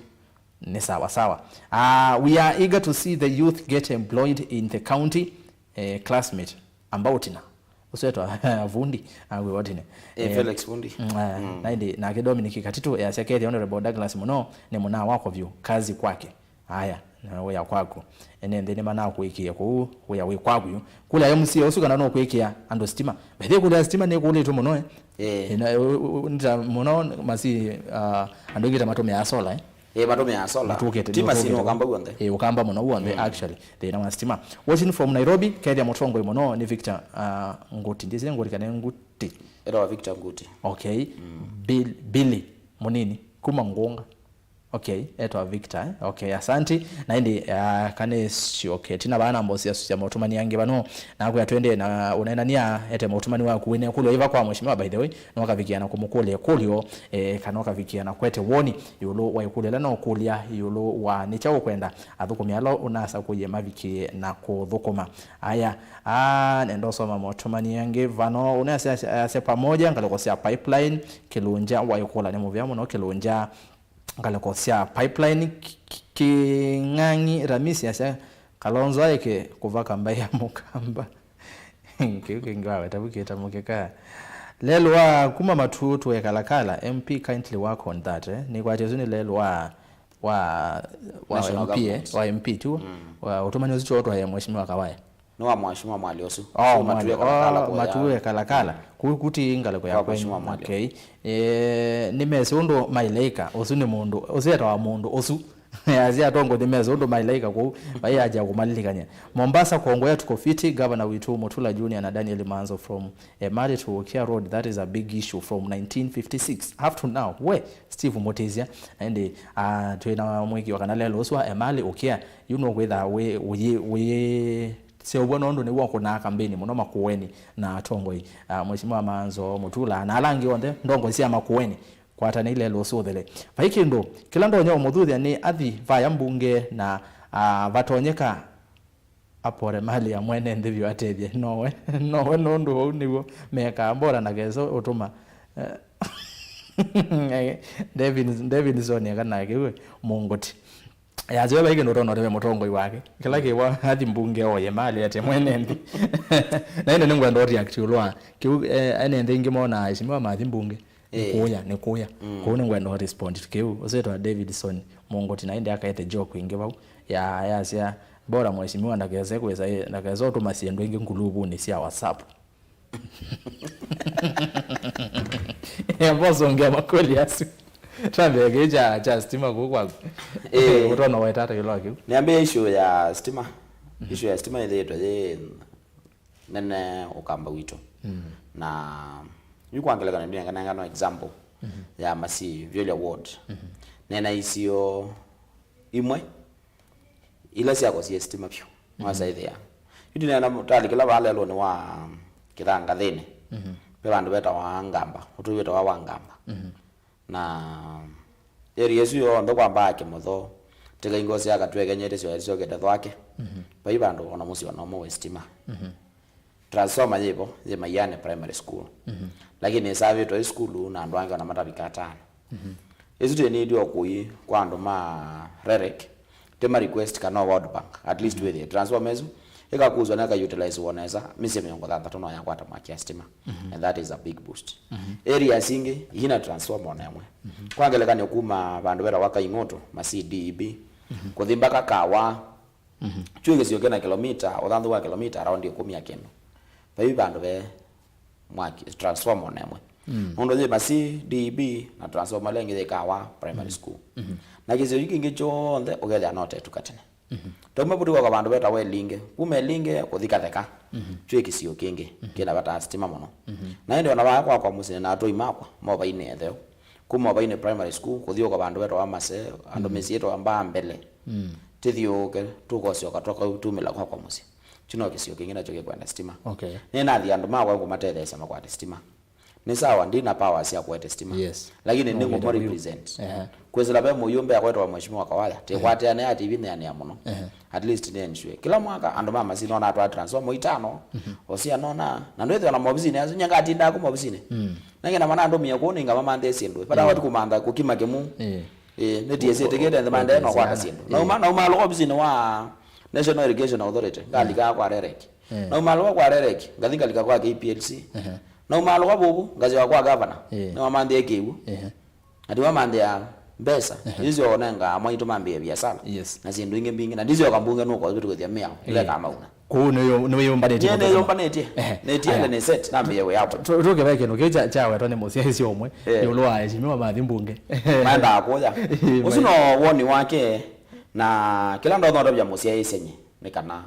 Nĩ sawa sawa. Ah, we are eager to see the youth get employed in the county, eh, classmate. Ambao tina. Ũsu etwa Vundi, ah, we watine. Eh, eh, Felix Vundi. Mm, ah, mm. Na ĩndĩ, nake Dominic Katitu, eh, asya kethya Honorable Douglas mũno, nĩ mũnaa wakwa vyũ, kazi kwake. Aya, na wĩa kwaku. Ene nthĩ nĩmanakũĩkĩĩa kũu, wĩa wĩ kwaku yu. Kũlya M C A ũsu kana nũkwĩkĩa andũ stima. Bethe kũlya stima nĩkũlĩtwe mũno, eh. Eh. Ĩna, ũ- ũ- nĩta mũno masi, ah, andũ aingĩ ta matũmĩaa solar, eh. Eh, matũmĩaa solar. Nĩtũkĩte, ti masi nĩtũkĩte. Nĩ ũkamba w'onthe. Eh, ũkamba mũno w'onthe, mm, actually. Thĩna wa stima. Watching from Nairobi, kethya mũtongoi mũno nĩ Victor, ah, Nguti. Ndĩsĩ Nguti kana Nguti. Etawa Victor Nguti. Okay. Mm. Bill- Billy Mũnini, kuma Ngũnga. Okay, etwa Victor, eh? Okay, asanti. Na ĩndĩ, ah, kanĩsyoke tina vaa na mbosi asu sya maũtũmani angĩ vano. Nakwĩa twendee na ũneenania ete maũtũmani waku wĩna ĩkũlyo ĩva kwa mheshimiwa, by the way, no ũkavikĩa na kũmũkũlya ĩkũlyo, eh, kana ũkavikĩa na kwete woni ĩũlũ wa ĩkũlyo ĩla no ũkũlya ĩũlũ wa nĩ kyaũ ũkwenda athũkũmi ala ũnasakũie mavikĩe na kũthũkũma. Aya, ah, nenda ũsoma maũtũmani angĩ vano. Ũnasya, asya pamoja, ngalĩko sya pipeline, Kĩlũngya waĩkũla nĩ mũvea mũno, Kĩlũngya ngalĩko sya pipeline. Ki-, ki-, Kĩng'ang'i Ramisi asya Kalonzo aeke kũvaka mbaĩ ya Mũkamba. Kĩu kĩngĩ waweta vu kĩtamũkĩka. Lelwa kuma Matuu tũekalakala, M P kindly work on that, eh. Nĩkwatya ũsu nĩ lelwa wa, wa, wa National M P, eh, government. Wa M P tu. Mm. Wa ũtũmani ũsu tũtwae mheshimiwa Kawaya. Nĩ wa mheshimiwa Mwalĩ ũsu. Oh, Sio Mwalĩ. Matuu ekalakala Oh, kũya. Matuu ekalakala. Kũu kuti ngalĩko ya Kwa kwenyu. Mheshimiwa Mwalĩ. Okay. Eh, nĩmesĩ ũndũ mailaika. Ũsu nĩ mũndũ. Ũsu etawa mũndũ. Ũsu. Asi atongo nĩmesĩ ũndũ mailaika kũu. Vai aja kũmalilikany'a. Mombasa, Kongowea tuko fiti. Governor witũ Mutula Junior na Daniel Manzo from Emali to Ukia Road. That is a big issue from nineteen fifty-six up to now. We, Steve Mutisia. Na ĩndĩ, ah, twĩ na mwĩkĩo kana lelo ũsu wa Emali Ukia. Yu nũkwĩtha wĩ, wĩ, wĩ seũvw'a nũndũ nĩw'o ũkũnaa kambeni mũno Makueni na atongoi, ah, Mheshimiwa Manzo Mutula na ala angĩ onthe ndongoi sya Makueni. Kwatanĩi lelũ ũsũthĩle. Vai kĩndũ kĩla ndonya ũmũthuthya nĩ athi vaya mbunge na, ah, vatonyeka apore mali ya mwene nthĩ vyũ atethye. Nowe, nowe nũndũ ũu nĩw'o mekaa mbora na kesa ũtũma. David, Davidson eka nake we mũngũti. Yasyo vai kĩndũ ũtonya ũteme mũtongoi wake. Kĩla kĩwa athi mbunge oye mali ate mwene nthĩ. Na ĩndĩ nĩngwenda ũreact ĩũlũ wa kĩu, eh, ene nthĩ ingĩ mona aheshimiwa mathi mbunge. Eh. Nĩ kũya, nĩ kũya. Mm. Kũu nĩngwenda ũrespond to kĩu. Ũsĩtwa Davidson Mũngũti na ĩndĩ akaete joke ĩngĩ vau. Ya, yasya, bora mheshimiwa ndakese kwĩsa, ndakese ũtũma syĩndũ ingĩ nguluvunĩ sya WhatsApp. Embosongea makweli asu. Twambĩe kĩĩ kya, kya stima kũu kwaku. Eh. Ũtonya wetata ĩũlũ wa kĩu. Nĩambĩe issue ya stima. Mhm. Issue ya stima ĩthĩĩtwe yĩ nene Ũkamba witũ. Mm. Na yu kwa ngelekany'o nĩnenganenga no example, mhm, ya Masi Violia Ward. Mhm. Nena isio imwe ila syakosie sitima vyũ. Mhm. Wasaithĩa. Yu ndinena tali kĩla vaa lelũnĩ wa Kĩthangathĩnĩ. Mhm. Ve vandũ vetawa Ngamba, ũtũi wĩtawa wa Ngamba. Mhm. Na area ĩsu yonthe kwambaa Kĩmũtho, tĩka ingosi akatwekenyete syoya syokete thwake. Mhm. Vai vandũ ona mũsyĩ ona ũmwe wĩ sitima. Mhm. Transformer yĩvo, yĩ Maiane Primary School. Mhm. Lakini ĩsavĩtwe ĩ sukulu na andũ angĩ ona matavika atano. Mhm. Ĩsu twĩnĩtye ũkũi kwa andũ ma REREC, tĩ ma request kana World Bank, at least, mhm, wĩthĩe transformer ĩsu ĩkakuswa na ĩkautilize wonesa, mĩsyĩ mĩongo thanthatũ no yakwata mwaki ya stima. Mhm. And that is a big boost. Mhm. Areas ingĩ ina transformer ona ĩmwe. Mhm. Kwa ngelekany'o kuma vandũ vetawa Kaing'ũtũ, Masi D E B, mhm, kũthi mpaka Kawa, mhm, kyũ kĩsio kĩna kilomita, ũthanthũ wa kilomita around ĩkũmi ya kĩndũ. Vai vandũ ve mwaki, transformer ona ĩmwe. Mm. Nũndũ yĩ Masi D E B na transformer ĩla ĩngĩ yĩ Kawa Primary, mhm, School. Mhm. Na kĩsio kĩu kĩngĩ kyonthe ũkethĩa no tetuka tene. Mhm. Tauma vu tũkoka vandũ vetawa Ĩlinge. Kuma Ĩlinge kũthi Katheka. Mhm. Twĩ kĩsio kĩngĩ, mhm, kĩna vata stima mũno. Mhm. Na ĩndĩ ona vaya kwakwa mũsyĩ na atũi makwa, Movainĩ etheo. Kuma Movainĩ Primary School, kũthiũka vandũ vetawa Mase, andũ, mhm, mĩsyĩ ĩtawa Mbaa Mbele. Mm. Tĩthiũũke, tũkosyoka tũkatumĩla kwakwa mũsyĩ. Kyu no kĩsio kĩngĩ nakyo kĩkwenda stima. Okay. Nĩnathi andũ makwa ngũmatetheesya makwate stima. Nĩ sawa, ndi na power sya kũete stima. Yes. Lakini no, nĩngũmũ represent. Ehe. Kwĩsĩla ve mũyũmbe akwetwa Mheshimiwa Kawaya, tĩkwateanĩa, ehe, ativinĩanĩa mũno. Ehe. At least nĩ ensure. Kĩla mwaka andũ ma Masini ona atwaa transformer itano, mhm, osia nona, na ndwĩthĩwa na maovisinĩ asu, nye ngatindaa kuma ovisinĩ. Mm. Nangĩ na mana andũmĩa kũu nĩnga mamanthĩe syĩndũ. Vata, mm, wati kũmantha kũkima kĩmu. Eh. Eh, nĩ tiesi ĩtĩkĩte nthĩ maendeee no kwata syĩndũ. Eh. Nauma, nauma alũka ovisinĩ wa National Irrigation Authority, ngalika kwa REREC. Eh. Nauma alũka kwa REREC, ngathi ngalika kwa K P L C. Ehe. Nauma alũka vuvu, ngasyoka kwa governor. Eh. Nĩwamanthĩe kĩw'ũ. Ehe. Ati wamanthĩa mbesa, ehe, icio onenga mwaitũ mambĩe biasara. Yes. Na syĩndũ ingĩ mbingĩ. Na ndisyoka mbunge nũkwa vitu kũthia mĩao, eh, ĩla ĩkamauna. Kũu nĩwĩyũmbanĩtie. Nĩyũmbanĩtie. Ehe. Nĩtie, aya, nĩ set, nambĩe wĩa. Tũke ve kĩndũ kĩu kya, kyawetwa nĩ mũsyaĩĩsya ũmwe, eh, ĩũlũ wa aheshimiwa mathi mbunge. Maendaa kũya. Eh, ũsu no woni wake, na kĩla ndonya ũtavya mũsyaĩĩsya nyie, nĩ kana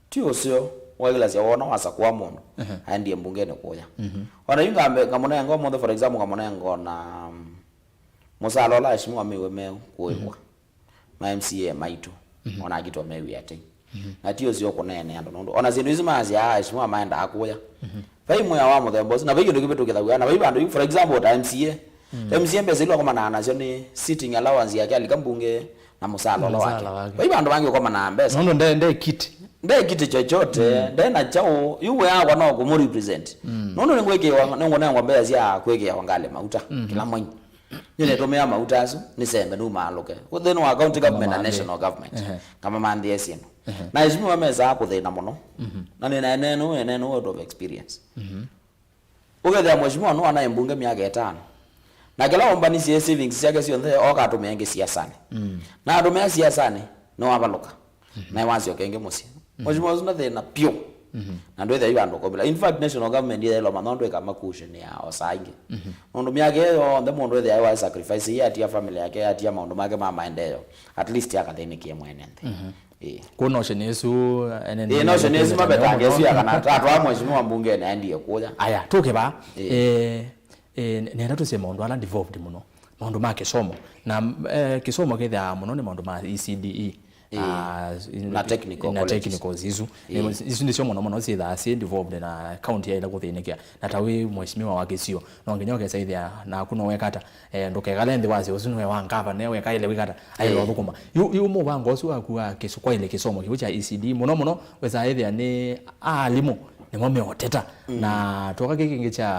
ti ũseo waĩlasya wona wasakũa mũndũ, ehe, aendie mbungenĩ kũya. Mhm. Ona yu ngambe, ngamũnenga ũmũnthĩ, for example, ngamũnenga ona, mm, Mũsala ũla aheshimiwa mew'e meũ kũĩvwa, ma M C A maitũ, ona akitwa mew'e atei. Na ti ũseo kũneenea andũ nũndũ ona syĩndũ isu maasya aheshimiwa maendaa kũya. Vai mwĩa wa mũthemba ũsu, na vai kĩndũ kĩvĩtũkĩthaw'a, na vai vandũ, for example, ta M C A. M C A mbesa ila ũkomanaga nasyo nĩ sitting allowance yake alika mbunge na mũsala ũla wake. Mũsala wake. Vai vandũ vangĩ ũkomanaga mbesa. Nũndũ nde, nde kiti. Nde kiti chochote, nde na kyaũ, yu wĩa wakwa no kũmũ represent. Nũndũ nĩngwĩkĩwa, nĩngũnengwa mbesa sya kwĩkĩawa ngalĩ mauta kĩla mwei. Nĩnĩtũmĩa mauta asu, nĩsembe numaalũke. Nthĩnĩ wa county government na national government. Ehe. Ngamamanthĩe syĩndũ. Na aheshimiwa mesaa kũthĩna mũno. Na nĩnaeneenũũ, eneenũũ out of experience. Ũkethĩa mheshimiwa no anaĩ mbunge myaka ĩtano. Na kĩla ũmbanisye savings syake syonthe, oka atũmĩa ĩngĩ siasanĩ. Na atũmĩa siasanĩ, nĩwavalũka. Na wasyoka ĩngĩ mũsyĩ. Mheshimiwa ũsu ndathĩna pyũ. Na ndwĩthĩa yu andũ komila. In fact, national government yĩthaĩlwa mano ndwĩka makushoni ya osa ingĩ. Nũndũ myaka ĩyo yonthe mũndũ ethĩa wa sacrifice, iye atia family yake, atia maũndũ make ma maendeeo. At least akathĩnĩkie mwene nthĩ. Ĩĩ. Kũ notion ĩsu, ene ĩĩ, notion ĩsu mavetange ĩsu ya kana atwaa mheshimiwa mbungeni aendie kũya. Aya, tũke va. Ĩĩ. Eh, eh, nenda tũsie maũndũ ala devolved mũno. Maũndũ ma kĩsomo. Na, eh, kĩsomo kĩthĩawa mũno nĩ maũndũ ma E C D E. Ĩĩ. Ah, na technical na colleges. Technicals isu. Ĩĩ. Nĩ, isu nĩsyo mũno mũno syĩthaa syĩ devolved na county yaĩle kũthĩnĩkĩa. Na ta wĩ mheshimiwa wa kĩsio, no nginya ũkesaithĩa naku no wekata. Eh, ndũkekale nthĩ wasya ũsu nĩwe wa ngavana, wekaĩle wĩkata, aĩle ũthũkũma. Yu, yu mũvango ũsu waku wa kĩsu-, kwaĩle kĩsomo kĩu kya E C D, mũno mũno, wĩsaa ĩthĩa nĩ alimũ, nĩmo meũteta. Na twoka kĩkĩ kĩngĩ kya,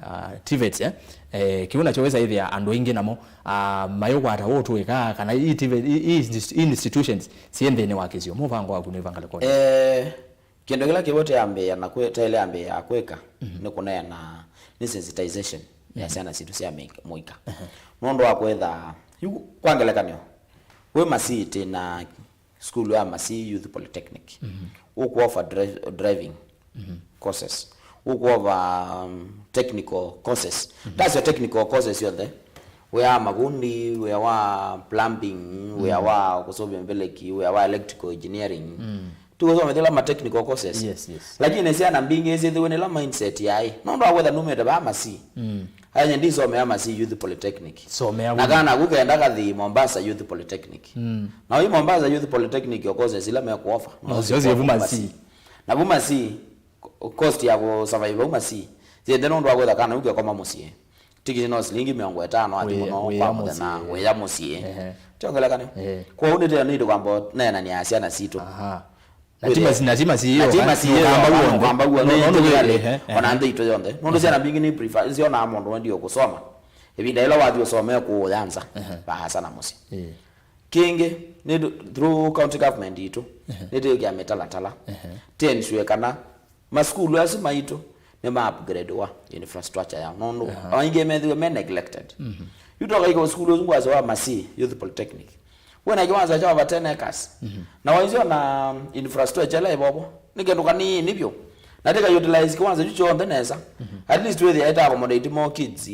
ah, TVETs, eh, eh, kĩu nakyo wĩsaa ĩthĩa andũ aingĩ namo, ah, mayũkwata ũtũĩka, kana i TVET, i, i insti-, institutions syĩ nthĩnĩ wa kĩsio. Mũvango waku nĩ vanga rekodi. Eh, Kĩndũ kĩla kĩw'o tũyambĩĩa na kwĩ-, twaĩle ambĩĩa kwĩka nĩ kũneena nĩ sensitization ya syana sitũ sya mĩika-, mũika. Nũndũ wa kwĩtha, yu kwa ngelekany'o, wĩ Masii twĩ na sukulu ya Masii Youth Polytechnic. Ũkũofa dri-, driving courses. Ũkũofa, um, technical courses. Tasyo technical courses syonthe. Wĩa wa mavundi, wĩa wa plumbing, wĩa wa kũsũvĩa mveleki, wĩa wa electrical engineering. Tũkũsomethya ila ma technical courses. Yes, yes. Lakini syana mbingĩ syĩthĩwe nĩ ĩla mindset yaĩ. Nũndũ wa kwĩtha numĩte vaa Masii. Aya nye ndisomea Masii Youth Polytechnic. Somea na vu. Kana ku kenda kathi Mombasa Youth Polytechnic. Na yu Mombasa Youth Polytechnic o courses ila mekũofa. No syo syĩ vu Masii. Na vu Masii, co-, cost ya kũsurvive vu Masii. Syĩnthe nũndũ wa kwĩtha kana u kekoma mũsyĩ. Tikiti no silingi mĩongo ĩtano athi mũno kwa mũthenya, wĩa mũsyĩ. Ehe. Ti ngelekany'o. Ehe. Kwoou nĩtwĩanĩte kwamba neenania na syana sitũ. Aha. Na ti Masii, na ti Masii, na ti Masii ĩyo, ũkamba w'onthe. Ũkamba w'onthe, no, no, nĩ, nĩ, ehe, ehe. Ona nthĩ itũ yonthe. Nũndũ syana mbingĩ nĩ prefer, sionaa mũndũ wendia kũsoma. Ĩvinda ĩla wathi ũsomee kũũya nza, vaasa na mũsyĩ. Kĩngĩ, nĩ through county government itũ, nĩtwĩkĩa mĩtalatala. Tĩ ensure kana masukulu asu maitũ nĩ ma upgrade wa infrastructure yao. Nũndũ aingĩ methĩwe me neglected. Yu toka iko sukulu ũsu ngwasya wa Masii Youth Polytechnic. Wĩna kĩwanza kya over ten acres. Na waisyo na infrastructure ĩla ĩvovo. Nĩ kĩndũ kanini vyũ. Na tika utilize kĩwanza kyu kyonthe nesa. At least wĩthĩa ĩta accommodate more kids.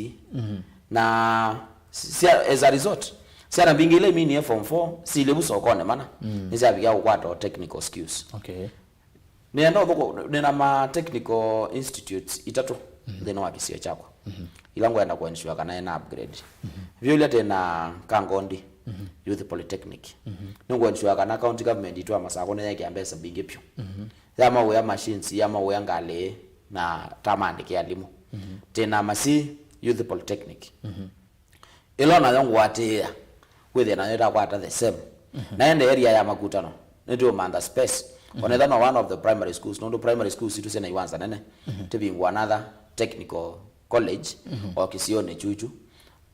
Na sya, as a result, syana mbingĩ ila iminie form four, silĩ vu sokonĩ mana, nĩsyavikia kũkwata o technical skills. Okay. Nĩenda ũthũkũ-, nĩna ma technical institutes itatũ nthĩnĩ wa kĩsio kyakwa. Ila ngwenda kũensure kana ĩna upgrade. Vyũ ila tena Kangondi Youth Polytechnic. Nĩngũensure kana county government itũ ya Masakũ nĩyekĩa mbesa mbingĩ vyũ. Ya mawĩa machines, ya mawĩa ngalĩ, na ta maandĩke alimũ. Tena Masii Youth Polytechnic. Ĩla nayo ngũatĩĩa, wĩthĩa nayo ĩtakwata the same. Na ende area ya Makutano, nĩtũũmantha space. Onetha no one of the primary schools, nũndũ primary schools sitũ syĩna iwanza nene. Tĩvingũa another technical college, o kĩsionĩ chuchu.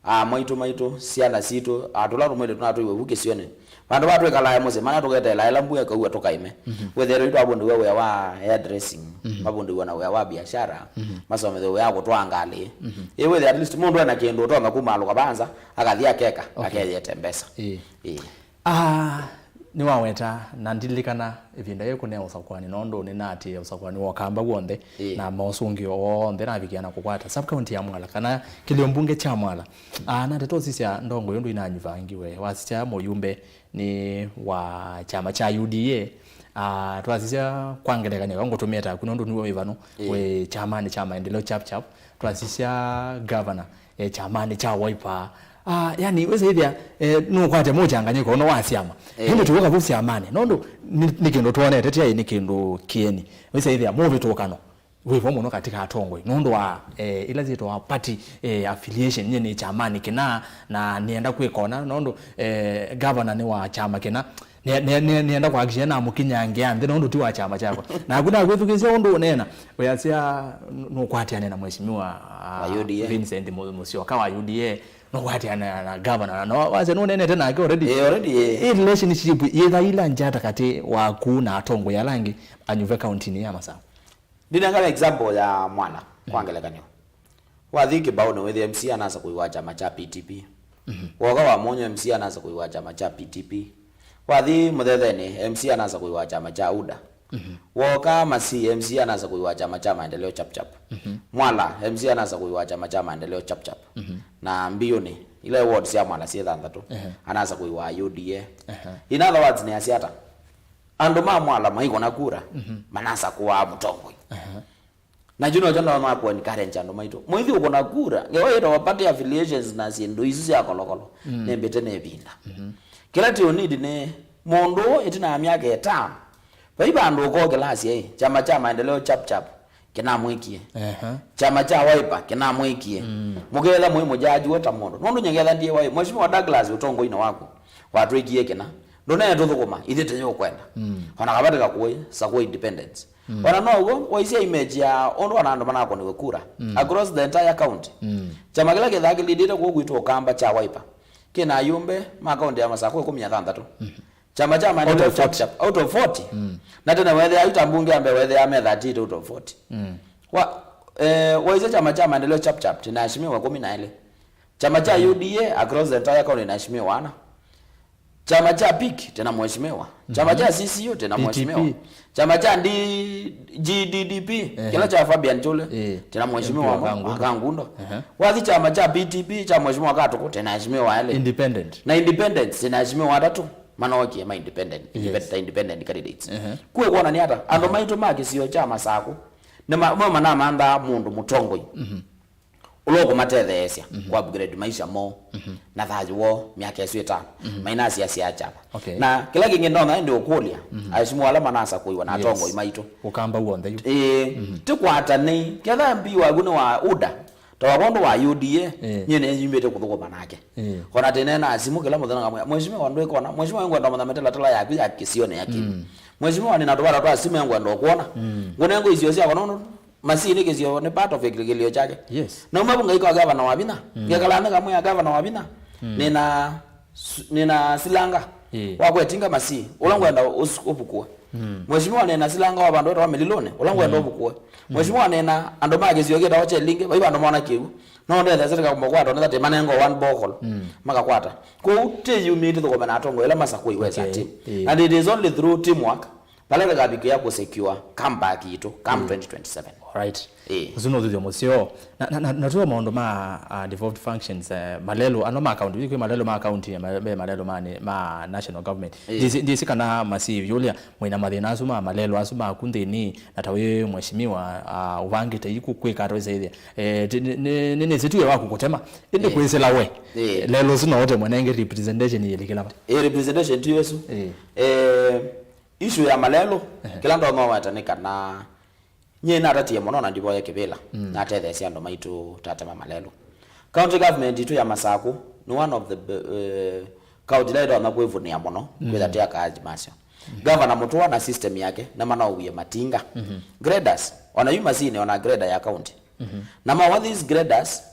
Aa, maitũ, maitũ, syana sitũ, aa, tũla tũmwĩte tũnatũiwe vu kĩsionĩ. Vandũ va twĩkalaa mũsyĩ, mana tũketeela ĩla mbua ĩkaua tũkaime. Wĩthĩe yu twavundĩw'a wĩa wa hairdressing, mavundĩw'a na wĩa wa biashara, masomethwe wĩa wa kũtwaa ngalĩ. Ĩ wĩthĩe at least mũndũ ena kĩndũ ũtonya kumaalũka va nza, akathi akeka, akeyete mbesa. Ĩĩ. Ĩĩ. Ah, nĩwaweta, na ndilikana ĩvinda yĩĩ kũnea ũsakwani, nondũ nĩnaatĩĩa ũsakwani wa ũkamba w'onthe, na mosũngĩo onthe navikia na kũkwata sub county ya Mwala, kana kĩlio mbunge kya Mwala. Ah, na ndeto sisya ndongo yu ndũinanyuvangiwe, wasisya mũyumbe nĩ wa kyama kya U D A. Ah, twasisya kwa ngelekany'o, ngũtũmĩe taku nũndũ nĩwe wĩ vano, wĩ kyamanĩ kya Maendeleo Chap Chap. Twasisya governor, e kyamanĩ kya Wiper. Ah, yani, wĩsa ĩthĩa, eh, nũkwatya mũchanganyĩko ũno wa syama. Eh. Ĩndĩ tũũka vu syamanĩ. Nũndũ nĩ, nĩ kĩndũ twonete, ti aĩ nĩ kĩndũ kĩeni. Wĩsa ĩthĩa mũvĩtũkano wĩ vo mũno katĩ ka atongoi. Nũndũ wa, eh, ila syĩtawa party, eh, affiliation, nyie nĩ kyamanĩ kĩna, na nĩenda kwĩka ũna, nũndũ, eh, governor nĩ wa kyama kĩna. Nĩ, nĩ, nĩ, nĩenda kũhakikisha namũkinyangĩa nthĩ, nũndũ ti wa kyama kyakwa. Naku nakwĩthukĩĩsya ũndũ ũneena, wĩasya nũkwatĩane na mheshimiwa, ah, wa U D A. Vincent Mu-, Musyoka wa U D A. No kwatĩana na governor, na wasya nũneenete nake already. Eh, already, eh. Ĩ relationship yĩthaila njata katĩ waku na atongoi ala angĩ anyuve kauntinĩ ya Masaku? Ndinengane example ya Mwala, kwa ngelekany'o. Wathi Kĩbaũnĩ wĩthĩa M C A anasa kũiwa kyama kya P T P. Mhm. Woka Wamunyu M C A anasa kũiwa kyama kya P T P. Wathi Mũthethenĩ, M C A anasa kũiwa kyama kya UDA. Mhm. Woka Masii, M C A anasa kũiwa kyama kya Maendeleo Chap Chap. Mhm. Mwala, M C A anasa kũiwa kyama kya Maendeleo Chap Chap. Mhm. Na Mbiũnĩ, ila ward sya Mwala syĩ thanthatũ, ehe, anasa kũiwa U D A. Ehe. In other words, nĩ asiata. Andũ ma Mwala maikona kura, mhm, manasa kũaa mũtongoi. Ehe. Na kyu nokyo ndonya kũ encourage andũ maitũ. Mũithi ũkũna kura, ngewa yĩtawa party affiliations na syĩndũ isu sya kolokolo, mm, nĩmbĩte nĩ ĩvinda. Mhm. Kĩla tũ need nĩ mũndũ ũũ ĩtina ya myaka ĩtano. Vai vandũ ũkokĩla asya, "Ĩ, kyama kya Maendeleo Chap Chap kĩnamwĩkie. Ehe. Kyama kya Wiper kĩnamwĩkie." Mm. Mũketha mũimũjaji we ta mũndũ. Nũndũ nyie ngetha ndiĩwa, "Ĩ, Mheshimiwa Douglas ũtongoinĩ waku watwĩkie kĩna. Ndũneetũthũkũma, ithyĩ tũyũkwenda." Mm. Ona kavati ka kũĩ, sakũa independence. Mm. Ona now'o waisya image ya ũndũ ona andũ manakũniwe kura, mm, across the entire county. Mm. Kyama kĩla kĩthaa kĩlindĩte kũu kwitũ Ũkamba kya Wiper kĩna ayumbe ma kaunti ya Masakũ ĩkũmi na thanthatũ. Mm. Kyama kya Maendeleo Chap Chap, out of forty. Mm. Na tene weethĩaa yu ta mbunge ambe weethĩaa me thirty-eight out of forty. Mm. Wa, eh, waisya kyama kya Maendeleo Chap Chap kĩna aheshimiwa ĩkũmi na elĩ. Kyama kya, mm, U D A across the entire county kĩna aheshimiwa ana. Kyama kya PIK kĩna mheshimiwa. Kyama, mhm, kya C C U kĩna, P T P, mheshimiwa. Kyama kya D-, G D D P, ehe, kĩla kya Fabian Chule, eh, kĩna mheshimiwa M P wa Kangundo. Wa Kangundo. Ehe. Wathi kyama kya P T P kya mheshimiwa Katuku kĩna aheshimiwa elĩ. Independent. Na independents kĩna aheshimiwa atatũ. Manokie ma independent. Yes. Independent, independent candidates. Ehe. Kũĩ kwona nĩ ata? Andũ maitũ ma kĩsio kya Masakũ nĩ ma-, mo manamanthaa mũndũ mũtongoi. Mhm. Ũla ũkũmatetheesya, mhm, kũ upgrade maisha moo, mhm, na thayũ woo myaka ĩsu ĩtano, mhm, mainasya sya kyama. Okay. Na kĩla kĩngĩ ndonya ĩndĩ ũkũlya, mhm, aheshimiwa ala manasa kũiwa na, yes, atongoi maitũ. Ũkamba w'onthe yu. Ĩĩ, mhm, tĩkwatanei, ketha M P waku nĩ wa UDA, ta wakwa ũndũ wa U D A, ĩĩ, nyie nĩnyumbĩte kũthũkũma nake. Ĩĩ. Ona tĩneena simũ kĩla mũthenya ngamwĩa, "Mheshimiwa ndwĩkona, Mheshimiwa ngwenda ũmanya mĩtalatala yaku ya kĩsionĩ ya kĩu. Mm. Mheshimiwa nĩna tũvata twa simũ ngwenda ũkwona." Mm. Ngũnengwe isio syakwa nũndũ Masii nĩ kĩsio, nĩ part of kĩlĩkĩlĩo kyake. Yes. Nauma vu ngaika gavana wa vinya. Mm. Ngekala nthĩ ngamwĩa gavana wa vinya. Mm. Nĩna s-, nĩna silanga. Ĩĩ. Wa kwetinga Masii. Ũla ngwenda ũs-, ũvukũe. Mm. Mheshimiwa nĩna silanga wa vandũ wetawa Mililoni. Ũla ngwenda, mm, ũvukũe. Mm. Mheshimiwa nĩna andũ ma kĩsio kĩtawa Chelinge. Vai vandũ mona kĩu. No ndethese tĩkamũkwata, onetha tĩ manengo one borehole. Mm. Makakwata. Kwoou tĩyumĩte thũkũme na atongoi ĩla masakũiwe, okay, as a team. Ĩĩ. And it is only through teamwork vala tũkavikĩa kũ secure comeback yitũ come, mm, twenty twenty-seven. Alright. Ĩĩ. Ũsu nĩ ũthũthyo mũseo. Na, na, na, na tuo maũndũ ma, uh, devolved functions, eh, malelũ, ano ma county, kwĩ malelũ ma county, ma, me malelũ ma, ma national government. Ĩĩ. Ndisi, ndisi kana masivi ũlĩa mwĩna mathĩna asu ma malelũ asu maku nthĩnĩ, na ta wĩ mheshimiwa, uh, ũvangĩte iku kwĩka ata wĩsaĩthĩa. Eh, ti, nĩ, nĩ, nĩ, nĩsĩ tu wĩa waku kũtema. Ĩndĩ, ĩĩ, kwĩsĩla we. Ĩĩ. Lelũ ũsu no ũtemwe nenge representation yĩlikĩla va? Ĩĩ, representation ti ĩsu. Ĩĩ. Eh, issue ya malelũ, ehe, kĩla ndonya weta nĩ kana nyie natatie mũno na ndivoye kĩvĩla, mm, natetheesya andũ maitũ tatema malelũ. County government itũ ya Masakũ nĩ one of the, eh, county ila itonya kwĩvũnĩa mũno, mm, kwĩtha tĩ akaaji masyo. Mm. Governor Mũtũa na system yake nĩmanaũwie matinga. Mhm. Graders, ona yu Masii nĩona grader ya county. Mhm. Na mawa these graders,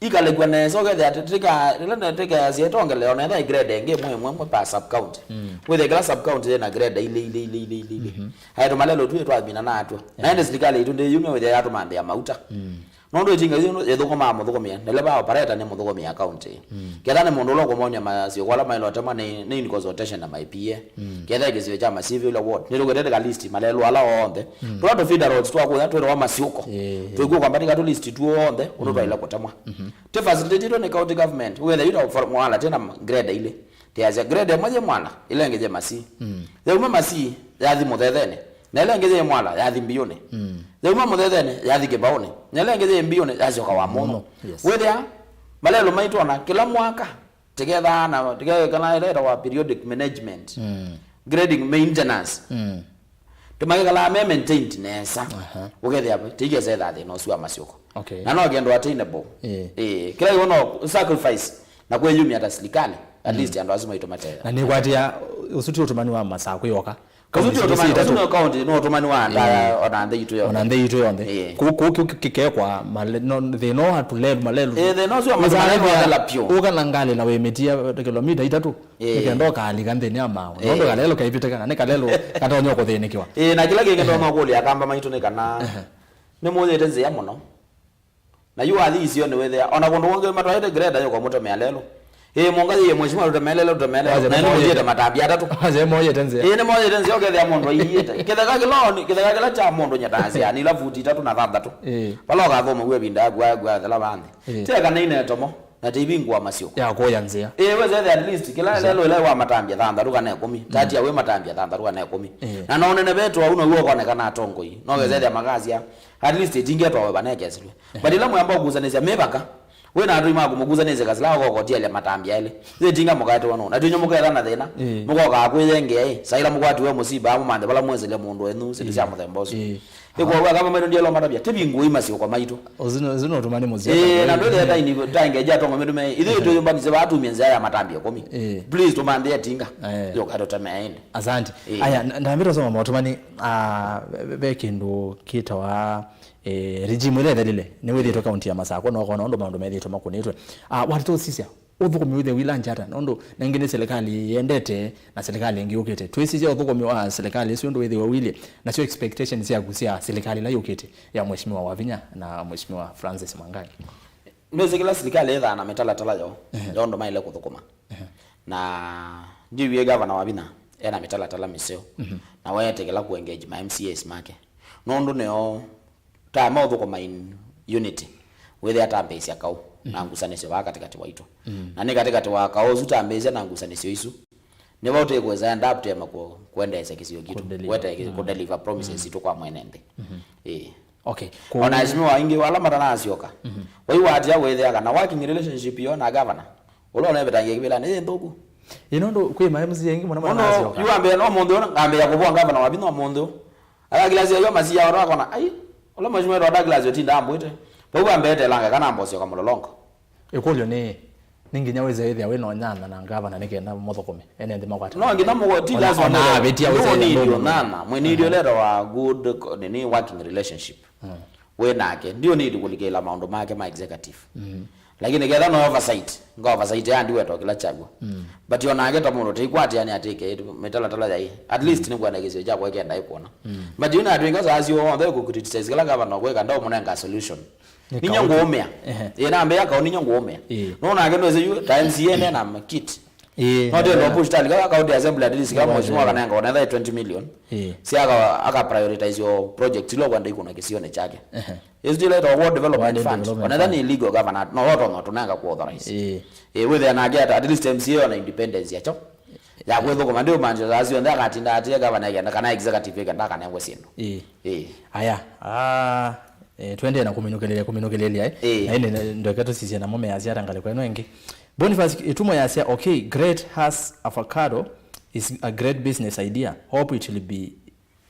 ikalekwa nesa, ũkethĩa atĩ tĩka, ĩla nĩ tĩka yasya ĩtongelea, ona ĩtha grade ĩngĩ ĩmwe ĩmwe ĩmwe per sub county. Mm. Wĩthĩa kĩla sub county yĩna grade ilĩ, ilĩ, ilĩ, ilĩ, ilĩ, ilĩ. Mhm. Aitũ malelũ tu ĩtwamina na atwa. Na, yeah, ĩndĩ silikalĩ itũ ndĩyumya wĩthĩa yatũmanthĩa mauta. Mm. Nũndũ ĩtinga yĩu ĩthũkũmaa mũthũkũmĩa, ndereva operator nĩ mũthũkũmĩa county. Mm. Ketha nĩ mũndũ ũla ũkũmony'a masio kwa ala maĩle ũtemwa nĩ, nĩ in consultation na my P A. Mm. Ketha ĩ kĩsio kya Masii ũla ward. Nĩtũkwĩte tĩka list malelũ ala onthe. Mm. Tũla tũ feeder roads twa kũya twĩtawa masiũko. Yeah. Twĩkw'o kwamba tĩka tũ list tuonthe, ũndũ, mm, twaĩle kũtemwa. Mhm. Tĩ facilitatĩtwe nĩ county government. Wĩthĩa yu ta for Mwala, tĩna grade ilĩ. Tĩasya grade ĩmwe yĩ Mwala, ĩla ĩngĩ yĩ Masii. Mm. Yauma Masii, yathi Mũthethenĩ. Na ĩla ĩngĩ yĩ Mwala, yathi Mbiũnĩ. Mm. Yauma Mũthethenĩ, yathi Kĩbaũnĩ. Na ĩla ĩngĩ yĩ Mbiũnĩ, yasyoka Wamunyu. Mũno, yes. Wĩthĩa, Malelũ maitũ ona kĩla mwaka, tĩkethaa na, tĩkekana ĩla ĩtawa periodic management, mm, grading maintenance. Mm. Tũmakĩkalaa me maintained nesa. Aha. Ũkethĩa tĩikesa ĩthaa thĩna ũsu wa masyũko. Okay. Na no kĩndũ attainable. Ĩĩ. Ĩĩ. Kĩla kĩu no sacrifice na kwĩyumya ta silikalĩ. At, mm, least andũ asu maitũ matethea. Na nĩkwatĩa ũsu ti ũtũmani wa masaa kwĩyoka. Ũsu ti ũtũmani, ũsu nĩ kaunti, nĩ ũtũmani wa andũ aya, eh, ona nthĩ itũ yonthe. Ona nthĩ itũ yonthe. Eh. Kũ-, kũ-, kũ-, kĩkekwa male-, no, thĩna ũũ atũlelu, malelu. Eh, thĩna ũcio wa malelu wathela pyũ. Ũka na ngalĩ na wĩmĩtia kilomita itatũ, eh, nĩkenda ũkaalika nthĩnĩ ya maaũ. Eh. Nũndũ kalelu kaivĩtĩka, na nĩ kalelu katonya kũthĩnĩkĩwa. Eh, na kĩla kĩngĩ ndonya kũlya akamba maitũ nĩ kana, ehe, nĩmũyĩte nzĩa mũno. Na yu wathi isionĩ wĩthĩa, ona kũndũ kũngĩ matwaĩte greda yũka mũtemea lelũ. Ĩĩ, mũnga yĩĩ mheshimiwa tũtemee lelũ, tũtemee lelũ. Waze na nĩmũyĩte matambya atatũ. Waze moyĩte nzĩa. Ĩĩ, nĩmoyĩte nzĩa, ũkethĩa mũndũ aiĩte. Kĩtheka kĩla, kĩtheka kĩla kya mũndũ nyataasya, nĩ ila futi itatũ na thanthatũ. Ĩĩ. Vala ũkathũma w'e vinda yaku, yaku yathela va nthĩ. Ĩĩ. Teka nĩ inetomo, na tĩivingũa masyũko. Ya kũya nzĩa. Ĩĩ, wĩsethĩa at least, kĩla lelũ ĩla wa matambya thanthatũ kana ĩkũmi. Mm. Tatia wĩ matambya thanthatũ kana ĩkũmi. Ĩĩ. Na no nene vetu au now'o ũkonekana atongoi. No wĩsethĩa makasya, at least ĩtingetwawe vanekesilwe. But ĩla mwamba ũkusanĩsya mĩvaka, wĩ na atũi maku mũkusanĩsye kasila ũkokotielya matambya elĩ. Yĩtinga mũkaetewa nũũ? Na twinyu mũketha na thĩna. Ĩĩ. Mũkokaa kwĩyengea ĩ. Saila mũkwatiwe mũsiba, amũmanthe vala mwesĩle mũndũ wenyu, syĩndũ sya mũthemba ũsu. Ĩĩ. Ĩkwoou akamba maitũ ndielo matavya, tĩvingũi masyũko maitũ. Ũsu nĩ, ũsu nĩ ũtũmani mũseo. Ĩĩ, na ndwĩthĩa taini, taingeja tongo mĩndũ me. Ithuĩ tũyũmbanĩsye vaa tumie nzĩa ya matambya ĩkũmi. Ĩĩ. Please, tũmanthĩe tinga. Ĩĩ. Yũka tũtemee ĩndĩ. Asante. Ĩĩ. Aya, n-, ndambĩte ũsoma maũtũmani, ah, ve, ve kĩndũ kĩtawa eh, regime ĩla ĩthelile, nĩwĩthĩĩtwe kaunti ya Masakũ, na ũkona ũndũ maũndũ methĩĩtwe makũnĩtwe. Ah, watĩ tũsisya, ũthũkũmi wĩthĩe wĩla njata, nũndũ nengĩ nĩ silikalĩ yendete, na silikalĩ ĩngĩ yũkĩte. Twĩsisya ũthũkũmi wa silikalĩ ĩsu ũndũ wĩthĩwe ũilyĩ, nasyo expectations syaku sya silikalĩ ĩla yũkĩte, ya Mheshimiwa Wavinya na Mheshimiwa Francis Mwangangi. Nĩwĩsĩ kĩla silikalĩ ĩthaa na mĩtalatala yoo, ehe, ya ũndũ maĩle kũthũkũma. Ehe. Na ndiwie gavana Wavinya ena mĩtalatala mĩseo, mhm, na weetĩkĩla kũengage ma M C As make. Nũndũ nĩo ta maũthũkũma in unity, wĩthĩa tambĩĩsya kaũ na, mhm, ngusanĩsyo vaa katĩkatĩ waitũ. Mhm. Na nĩ katĩkatĩ wa kaũ ũsu tambĩĩsya na ngusanĩsyo isu, nĩvo tũkwĩsa end up twĩema kũ-, kũendeesya kĩsio kitũ. Kũdeliver. Wete kĩ-, mm, kũdeliver promises, mm, sitũ kwa mwene nthĩ. Mhm. Ĩĩ. Okay. Ona aheshimiwa aingĩ ala matanasyoka. Mhm. Waiwatia wĩthĩa kana working relationship yo na governor, ũla ũnevetangia kĩvĩlanĩ yĩ nthũku. Ĩ nũndũ kwĩ ma M C A aingĩ mũno matanasyoka. Yu ambĩa no mũndũ ũna ngambĩa kũvũa governor Wavinya mũndũ. Ala kila sya yo masiya ora akona, ai, ũla mheshimiwa wetu Douglas ũtinda ambwĩte. Vau vambetelanga kana mbosyoka mũlolongo. Ĩkũlyo nĩ, nĩ nginya wĩse ĩthĩa wĩ na ũnyanya na ngavana nĩ kenda mũthũkũme ene nthĩ makwata? No nginya mũgo-, ti ona, lazima ona mũgo-, avĩtia wĩse no ĩthĩa need ndũmũ ũnyanya. Mwĩnĩthyo, mhm, leta wa good co-, nini, working relationship. Mm. Wĩ nake. Ndio need kũlikĩla maũndũ make ma executive. Mm. Lakini ketha no oversight, nga oversight ya ndiwe to kila chagua. Mm. But onake ta mũndũ teikwatĩania atĩke mĩtalatala yai. At least, mm, nĩkwenda kĩsio kyakwa kenda ĩkuona. Mm. But yu natwĩka saa sio onthe kũcriticize kila gavana kwĩka, ndaũmũnenga solution. Nĩ ninya kaũndũ ngũũmĩa. Ehe. Ĩ, nambĩa kaũ ninya ngũũmĩa. Ĩ. No nake ndwĩsĩ yu, ta M C A nena kit. Ĩ, no twende, nena push tali, kaka county assembly at least, kama, nena mheshimiwa, ĩ, kanenga, onetha twenty million. Ĩ. Si aka, aka prioritize yo project ilo kwenda ikuna kĩsionĩ kyake. Ehe. Ĩsu ti ĩla ĩtawa Ward Development Fund. Ward Development Fund. Onetha nĩ illegal governor, no wotonya tũnenga ku authorize. Ĩ. Ĩ, wĩthĩa nake at, at least M C A ona independence yacho. Ya kwĩthũkũma, ndi ũmanthĩo saa syonthe akatinda atie gavana ĩkenda, kana executive ĩkenda akanengwe syĩndũ. Ĩĩ. Ĩĩ. Aya, ah, eh, twendee na kũminũkĩlĩlya, kũminũkĩlĩlya, eh. Ĩĩ. Na ĩndĩ ndeke tũsisye namo measya ata ngalĩko ĩno ĩngĩ. Boniface Ĩtumo yasya, "Okay, great, has avocado is a great business idea. Hope it will be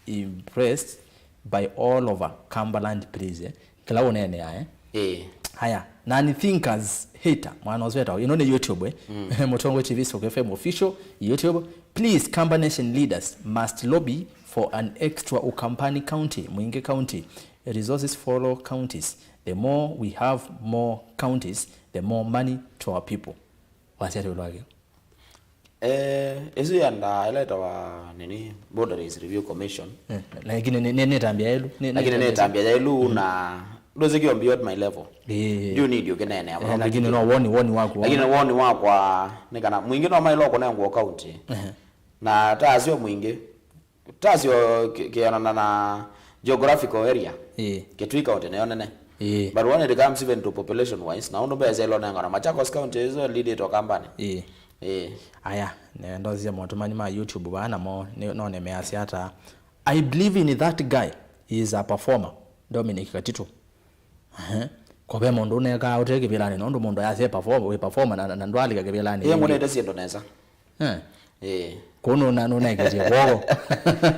impressed by all over Cumberland, please," eh. Kĩla ũneenea, eh? Ĩĩ. Haya, nani thinkers hater, mwana ũsu etawa, ĩno nĩ YouTube, eh? Mm. Mũtongoi T V, Stock F M Official, YouTube. "Please, Kamba Nation leaders must lobby for an extra Ukambani County, Mwingi County. Resources follow counties. The more we have more counties, the more money to our people." Wasya ĩũlũ wa kĩu? Eh, ĩsu yendaa ĩla ĩtawa, nini, Boundaries Review Commission. Eh, lakini nĩ, nĩ, nĩ ĩtambya yaĩlu. Nĩ, nĩ, lakini nĩ ĩtambya yaĩlu, mm, na ndwĩsĩ kĩo beyond my level. Eh. Ndiũ need ũkĩneenea mũno. Eh, lakini no woni, woni waku. Lakini woni wakwa nĩ kana Mwingi no maĩle kũnengwa county. Ehe. Na ta asyo Mwingi, tasyo kĩ-, kĩonana na geographical area. Ĩĩ. Kitui County nĩyo nene. Ĩĩ. But when it comes even to population wise, na ũndũ mbesa ĩla ũnengwa na Machakos County is leaded to Kambani. Ĩĩ. Ĩĩ. Aya, nenda ũsisya maũtũmani ma YouTube vaa namo, nĩ, none measya ata. I believe in that guy. He is a performer. Dominic Katitu. Ehe. Ko ve mũndũ ũnekaa ũte kĩvĩlanĩ, nũndũ mũndũ ayasya perform, wĩ performer na, na ndwalika kĩvĩlanĩ. Ĩĩ, ngũnĩte syĩndũ nesa. Eh. Ĩĩ. Kũu nũna-, nũnekĩtie kwoko.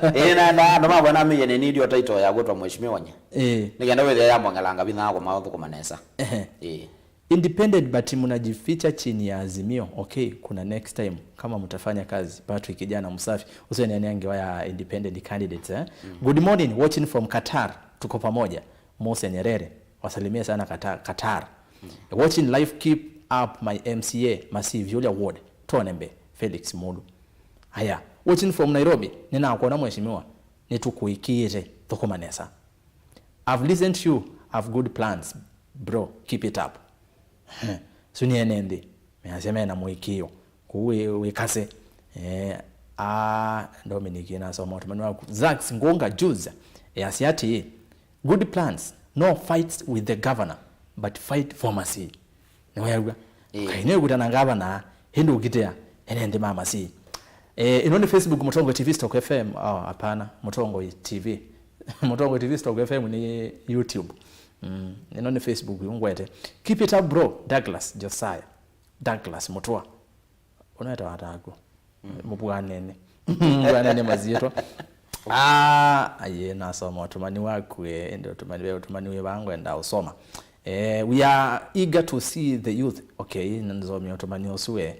Ĩĩ, naenda andũ makwa namĩie nĩ need title ya kwĩtwa mheshimiwa nye. Ĩĩ. Nĩkenda wĩthĩa yamwongelanga vinya wa kũmathũkũma nesa. Ehe. Ĩĩ. Independent but mnajificha chini ya Azimio. Okay, kuna next time kama mtafanya kazi. Patrick kijana msafi. Usiwe ni ngewa ya independent candidates, eh? Mm. Good morning, watching from Qatar. Tuko pamoja. Mose Nyerere. Wasalimie sana Qatar, Qatar. Mm. Watching live, keep up my M C A, Masi Vyulia Ward. Tone mbe, Felix Mulu. Haya, watching from Nairobi. Ninakuona mheshimiwa. Nĩtũkũĩkĩĩte. Thũkũma nesa. I've listened to you. Have good plans, bro. Keep it up. Su nĩ ene nthĩ. Measya mena mũĩkĩĩo. Kũu wĩ, wĩ kase. Eh, a, Dominic nasoma ũtũmani waku. Zax Ngunga Jules. Easya atĩĩ, good plans. No fights with the governor, but fight for Masi. Nĩwew'a? Ĩĩ. Kaĩ nĩwĩkuta na ngavana, ĩndĩ ũkitĩa ene nthĩ ma Masi. Eh, ĩno nĩ Facebook Mũtongoi T V Stock F M. Oh, hapana, Mũtongoi T V. Mũtongoi T V Stock F M nĩ YouTube. Mm, ĩno nĩ Facebook yu ngwete. Keep it up, bro. Douglas Josiah. Douglas Mũtũa. Ũnetawa ataku. Mm. Mũvũanene. Mũvũanene maziĩtwa. Ah, aye, nasoma ũtũmani waku, eh, ende ũtũmani, we ũtũmani wĩ vaa ngwenda ũsoma. Eh, we are eager to see the youth. Okay, nĩnzomie ũtũmani ũsu we.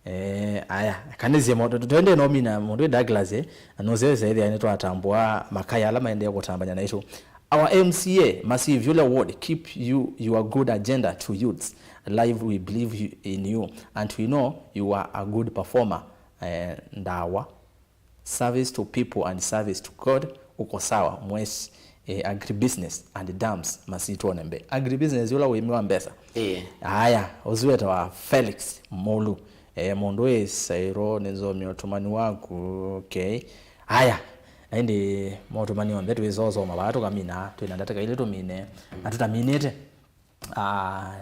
Eh, aya, kanĩsye mũndũ, twende nomina mũndũ wĩ Douglas, eh, na nũsese ĩthĩa nĩtwatambũa makaya ala maendee kũtambanya naitũ. Our M C A, Masi Vyulia Ward, keep you, your good agenda to youths. Live, we believe you, in you, and we know you are a good performer. Eh, ndawa. Service to people and service to God. Uko sawa, mwesh, eh, agribusiness and dams, Masi tuone mbe. Agribusiness yula wĩmi wa mbesa. Eh. Aya, ũsu wetawa Felix Mulu. Eh, mũndũ wĩ Sairo, nĩnzomie ũtũmani waku, okay. Aya, ĩndĩ maũtũmani onthe twĩsosoma vaa tũkamina, twĩna ndatĩka ilĩ tũmine, na tũtaminĩte. Ah,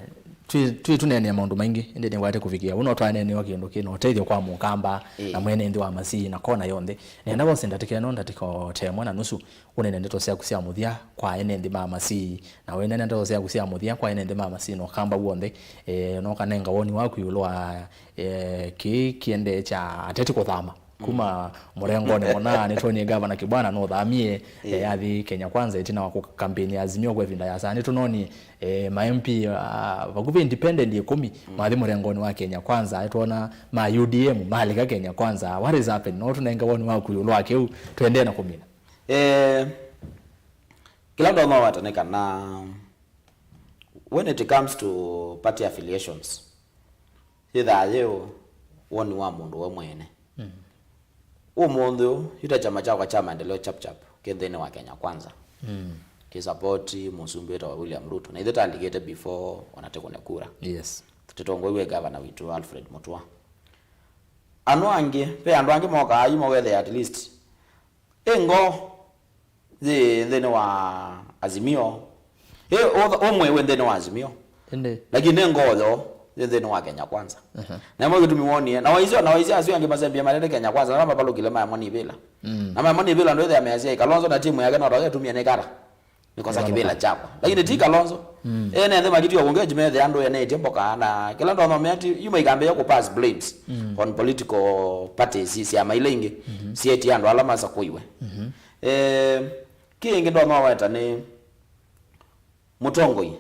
twĩ, twĩ tũneenea maũndũ maingĩ, ĩndĩ nĩwate kũvikĩa. Ũno twaneenewa kĩndũ kĩna ũtethyo kwa mũkamba, ĩĩ, na mwene nthĩ wa Masi, na kona yonthe. Nenda wose ndatĩka ĩno, ndatĩka o ta ĩmwe na nusu, ũnene ndeto syaku sya mũthya kwa ene nthĩ ma Masi, na wĩnene ndeto syaku sya mũthya kwa ene nthĩ ma Masi, na ũkamba w'onthe, eh, na ũkanenga woni waku ĩũlũ wa, eh, kĩĩ kĩendee kya ateti kũthama kuma mũrengonĩ mũna. Nĩtwonie Gavana Kibwana nũthamie, eh, athi Kenya Kwanza ĩtina wa kũ-, kampeni ya Azimio kwa ĩvinda yasa. Nĩtũnonie, eh, ma M P, ah, vakuvĩ independent ĩkũmi mathi mũrengonĩ wa Kenya Kwanza. Nĩtwona ma U D M malika Kenya Kwanza. What is happening? No tũnenge woni waku ĩũlũ wa kĩu, tũendee na kũmina. Eh, kĩla ndonya wata nĩ kana when it comes to party affiliations, yĩthaa yĩ woni wa mũndũ we mwene. Mm. Ũmũnthĩ ũũ, yu ta kyama kyakwa kya Maendeleo Chapchap kĩ nthĩnĩ wa Kenya Kwanza. Mm. Kĩ support mũsumbĩ wĩtawa William Ruto. Na ithe talikĩte before ona tũkũne kura. Yes. Tũtongoiwe gavana witũ Alfred Mutua. Andũ angĩ, ve andũ angĩ mokaa yu mawethe at least ĩ ngoo yĩ nthĩnĩ wa Azimio. Ĩ, ũ-, ũmwe wĩ nthĩnĩ wa Azimio. Ĩndĩ. Lakini ngoo yoo yĩ nthĩnĩ wa Kenya Kwanza. Aha. Na ĩmwe kĩtumi wonie, na waisyo, na waisyo asu angĩ masembie malete Kenya Kwanza, na mavalũkile maemwa nĩ ivĩla. Mm. Na maemwa nĩ ivĩla, andũ ethĩa measya, "Kalonzo na timu yake no toke tumie nĩ kara. Nĩkosa kĩvĩla kyakwa." Lakini ti Kalonzo. Mm. Ene nthĩ makitiwa kũngĩ jimethĩa andũ ene ĩtye mboka, na kĩla ndothomea ti, yu maikambĩĩa kũ pass blames on political parties, syama ila ingĩ, syetie andũ ala masakũiwe. Eh, kĩngĩ ndonya weta nĩ mũtongoi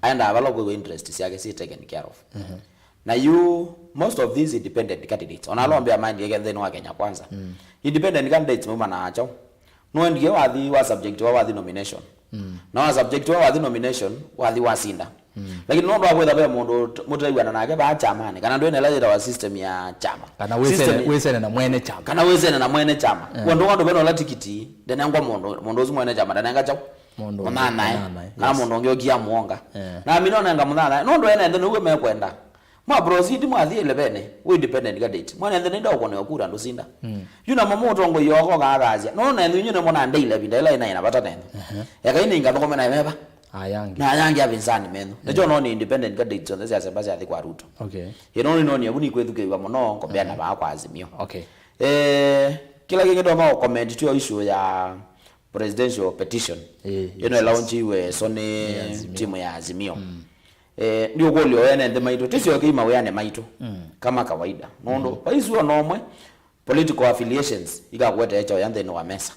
aendaa vala kwĩw'a interest syake syĩ taken care of. Na yu, most of these independent candidates, ona ala onthe amaendie nthĩnĩ wa Kenya Kwanza, independent candidates maumanaa kyaũ? Nũendie wathi wa subject wa wathi nomination. Na wa subject wa wathi nomination, wathi wasinda. Lakini nũndũ wa kwĩtha ve mũndũ t-, mũtew'ana nake vaa kyamanĩ, kana ndwĩna ĩla yĩtawa system ya kyama. Kana wĩsene, system wĩsene na mwene kyama. Kana wĩsene na mwene kyama. Wandũ wandũ vena ũla tikiti, ndenengwa mũndũ, mũndũ ũsu mwene kyama, ndenenga kyaũ? Mũndũ ũngĩ mũnanae, mũnanae, kana yes, mũndũ ũngĩ ũkia mũonga. Eh. Na amina ũnenga mũnanae, nũndũ ene nthĩ nĩw'o mekwenda. Mwa proceed mwathi elevene, wĩ independent candidate. Mwana nthĩ nĩnda ũkũnĩwa kura ndũsinda. Yu namo mũtongoi yoko kakasya. No na nthĩ nyu nĩmona ndeile vinda ĩla ĩnaĩ na vata nenyu. Ekai nĩngathũkũme na meva. Ayangi. Na ayangi avinzani menyu. Nĩkyo noni independent candidate syonthe sya semba syathi kwa Ruto. Okay. Ĩno nĩ noni avu nĩkwĩthukĩĩw'a mũno kũmbea na vaa kwa Azimio. Okay. Eh, kĩla kĩngĩ ndoma comment tyo issue ya presidential petition. Eh, ĩno ĩla unjiwe so nĩ timu ya Azimio. Eh, ndiũkũlya ũene nthĩ maitũ, tĩsyokei mawĩanĩ maitũ kama kawaida. Nũndũ, vaisu ona ũmwe, political affiliations ikakũetee kyaũya nthĩnĩ wa mesa.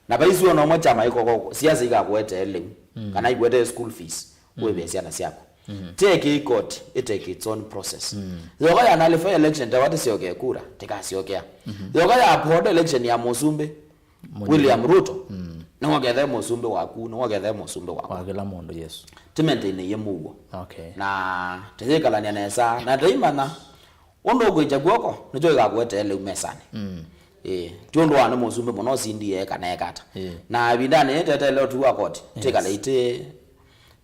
Na vaisu ona ũmwe kyama ikoko siasa ikakũetee lĩu, kana ikũetee school fees, wĩvĩe syana syaku. Take it court, it take its own process. Yoka ya nullify election, tawa tĩsyokee kura, tĩkasyokea. Yoka ya uphold election ya mũsumbĩ, William Ruto, nĩwokethe mũsumbĩ waku, nĩwokethe mũsumbĩ waku. Wa kĩla mũndũ, yes. Tĩmaintainĩie mũuo. Okay. Na tĩyĩkalany'a nesa, na tĩimanya ũndũ ũkwĩkya kw'oko, nĩkyo ĩkakũetee lĩu mesanĩ. Ĩĩ, ti ũndũ wa nĩ mũsumbĩ mũno ũsindie kana ekata. Ĩĩ. Na ĩvindanĩ yĩtetele ũtwi wa koti, yes, tĩkalei tĩ,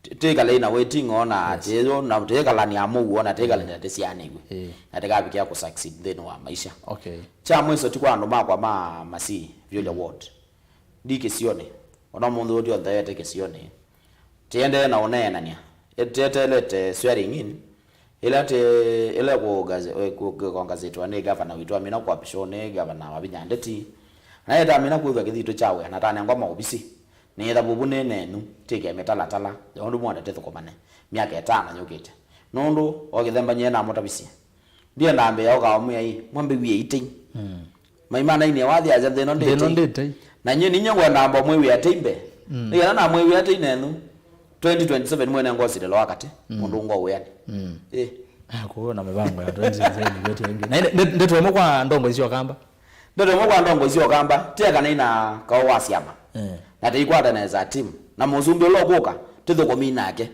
tĩ- tĩkalei na waiting ona, yes, tĩyo, na tĩkalania mũuo, na tĩkalania tĩsianĩw'e. Ĩĩ. Na tĩkavikĩa kũ succeed nthĩnĩ wa maisha. Okay. Kya mwiso ti kwa andũ makwa ma Masii, Vyũlya ward. Ndi kĩsionĩ. Ona mũndũ ũti onthe ete kĩsionĩ. Tĩendee na ũneenany'a. Tĩetelete swearing in. Ĩla tĩ, ĩla kũgazi- kũ- kũkongazĩtwa nĩ gavana witũ amina kwapishwa nĩ gavana Wavinya Ndeti. Na yetamina kwĩthwa kĩthitũ kya wĩa na tanengwa maovisi. Nĩtha vuvu nĩ nenyu, tĩke mĩtalatala ya ũndũ mwenda tĩthũkũmane myaka ĩtano yũkĩte. Nũndũ o kĩthemba nyie namũtavisye. Ndienda ambĩa ũkaomwĩa ĩ, mwambe wie itei. Maimanainĩe wathi asya nthĩno ndĩtei. Nthĩno ndĩtei. Na nyie ninye ngwenda amba mwĩwĩa tei mbee. Nĩkenda namwĩwĩa tei nenyu. Twenty twenty-seven mwene ngosilĩlo wa katĩ. Mũndũ ngo wĩanĩ. Ĩ. Kũu na mĩvango ya twenty twenty-seven nĩ kĩtu ĩngĩ. Na ĩndĩ, nde- ndeto ĩmwe kwa ndongo icio kamba. Ndeto ĩmwe kwa ndongo icio kamba. Tĩekanai na kaũ wa syama. Eh. Na tĩikwata nesa timu. Na mũsumbĩ ũla ũkũka, tĩthũkũmei nake.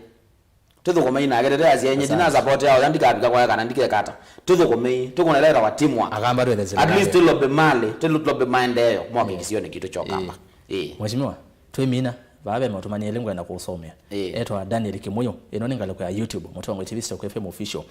Tũthũkũmei nake, tete asya enye, ndina support yao, ya ndikavika kwaya kana ndikekata. Tũthũkũmei, tũkũneleta wa teamwork. Akamba twethe at least serikali. Tũlobe mali, tũlobe maendeeo, moke kĩsionĩ kitũ kyokamba. Ĩĩ. Mheshimiwa, twĩmina, vaa ve maũtũmani elĩ ngwenda kũũsomea. Ĩĩ. Etwa Daniel Kimuyu, ĩno nĩ ngalĩko ya YouTube, Mũtongoi T V Stock F M Official.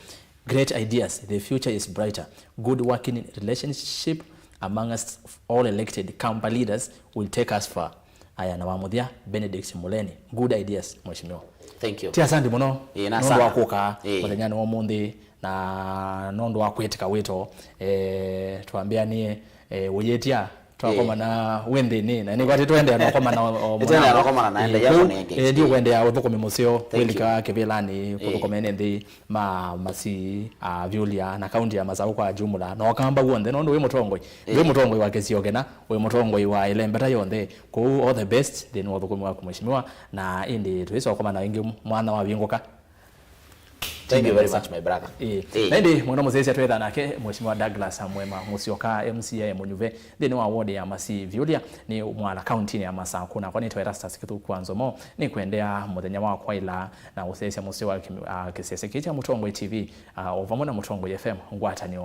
Great ideas, the future is brighter. Good working relationship amongst all elected Kamba leaders will take us far. Aya, na wa mũthya, Benedict Muleni. Good ideas, Mheshimiwa. Thank you. Ti asante mũno. Ĩĩ, na nũndũ wa sana. Kũka, ĩĩ, mũthenyanĩ wa ũmũnthĩ, na nũndũ wa kwĩtĩka wĩto, eh, twambĩanie, eh, ũyĩtya, twakomana wĩ nthĩnĩ, na nĩkwatĩ tũendeea na ũkomana o, o. Ĩtũendeea na mũnango. Ũkomana na ende. Ĩĩ, ya kũu, mũnenge. Eh, ndiũkwendeea ũthũkũmi mũseo. Thank you. Wĩlika kĩvĩlanĩ, ĩĩ, kũthũkũmene nthĩ ma Masii, a, Vyũlya, na kaunti ya Masaũ kwa jumla, na ũkamba w'onthe, nũndũ wĩ mũtongoi. Ĩĩ. Wĩ mũtongoi wa kĩsio kĩna, wĩ mũtongoi wa ĩlembeta yonthe. Kũu, all the best nthĩnĩ wa ũthũkũmi waku, Mheshimiwa, na ĩndĩ tũisokomana ĩngĩ mwana wavingũka. Thank you very much, my brother. Ĩĩ. Ĩĩ. Na ĩndĩ mũno mũsyaĩĩsya twĩtha nake, Mheshimiwa Douglas Mwema Mũsyoka, M C A mũnyuve, nthĩnĩ wa ward ya Masii Vyũlya, nĩ Mwala, kauntinĩ ya Masakũ. Nakwa nĩtwa Erastus Kĩthũku wa Nzomo, nĩkwendea mũthenya wa kwaĩla na ũsyaĩĩsya mũseo wa kĩ-, a, kĩsese kĩĩ kya Mũtongoi T V, a, o vamwe na Mũtongoi F M, ngwatanĩo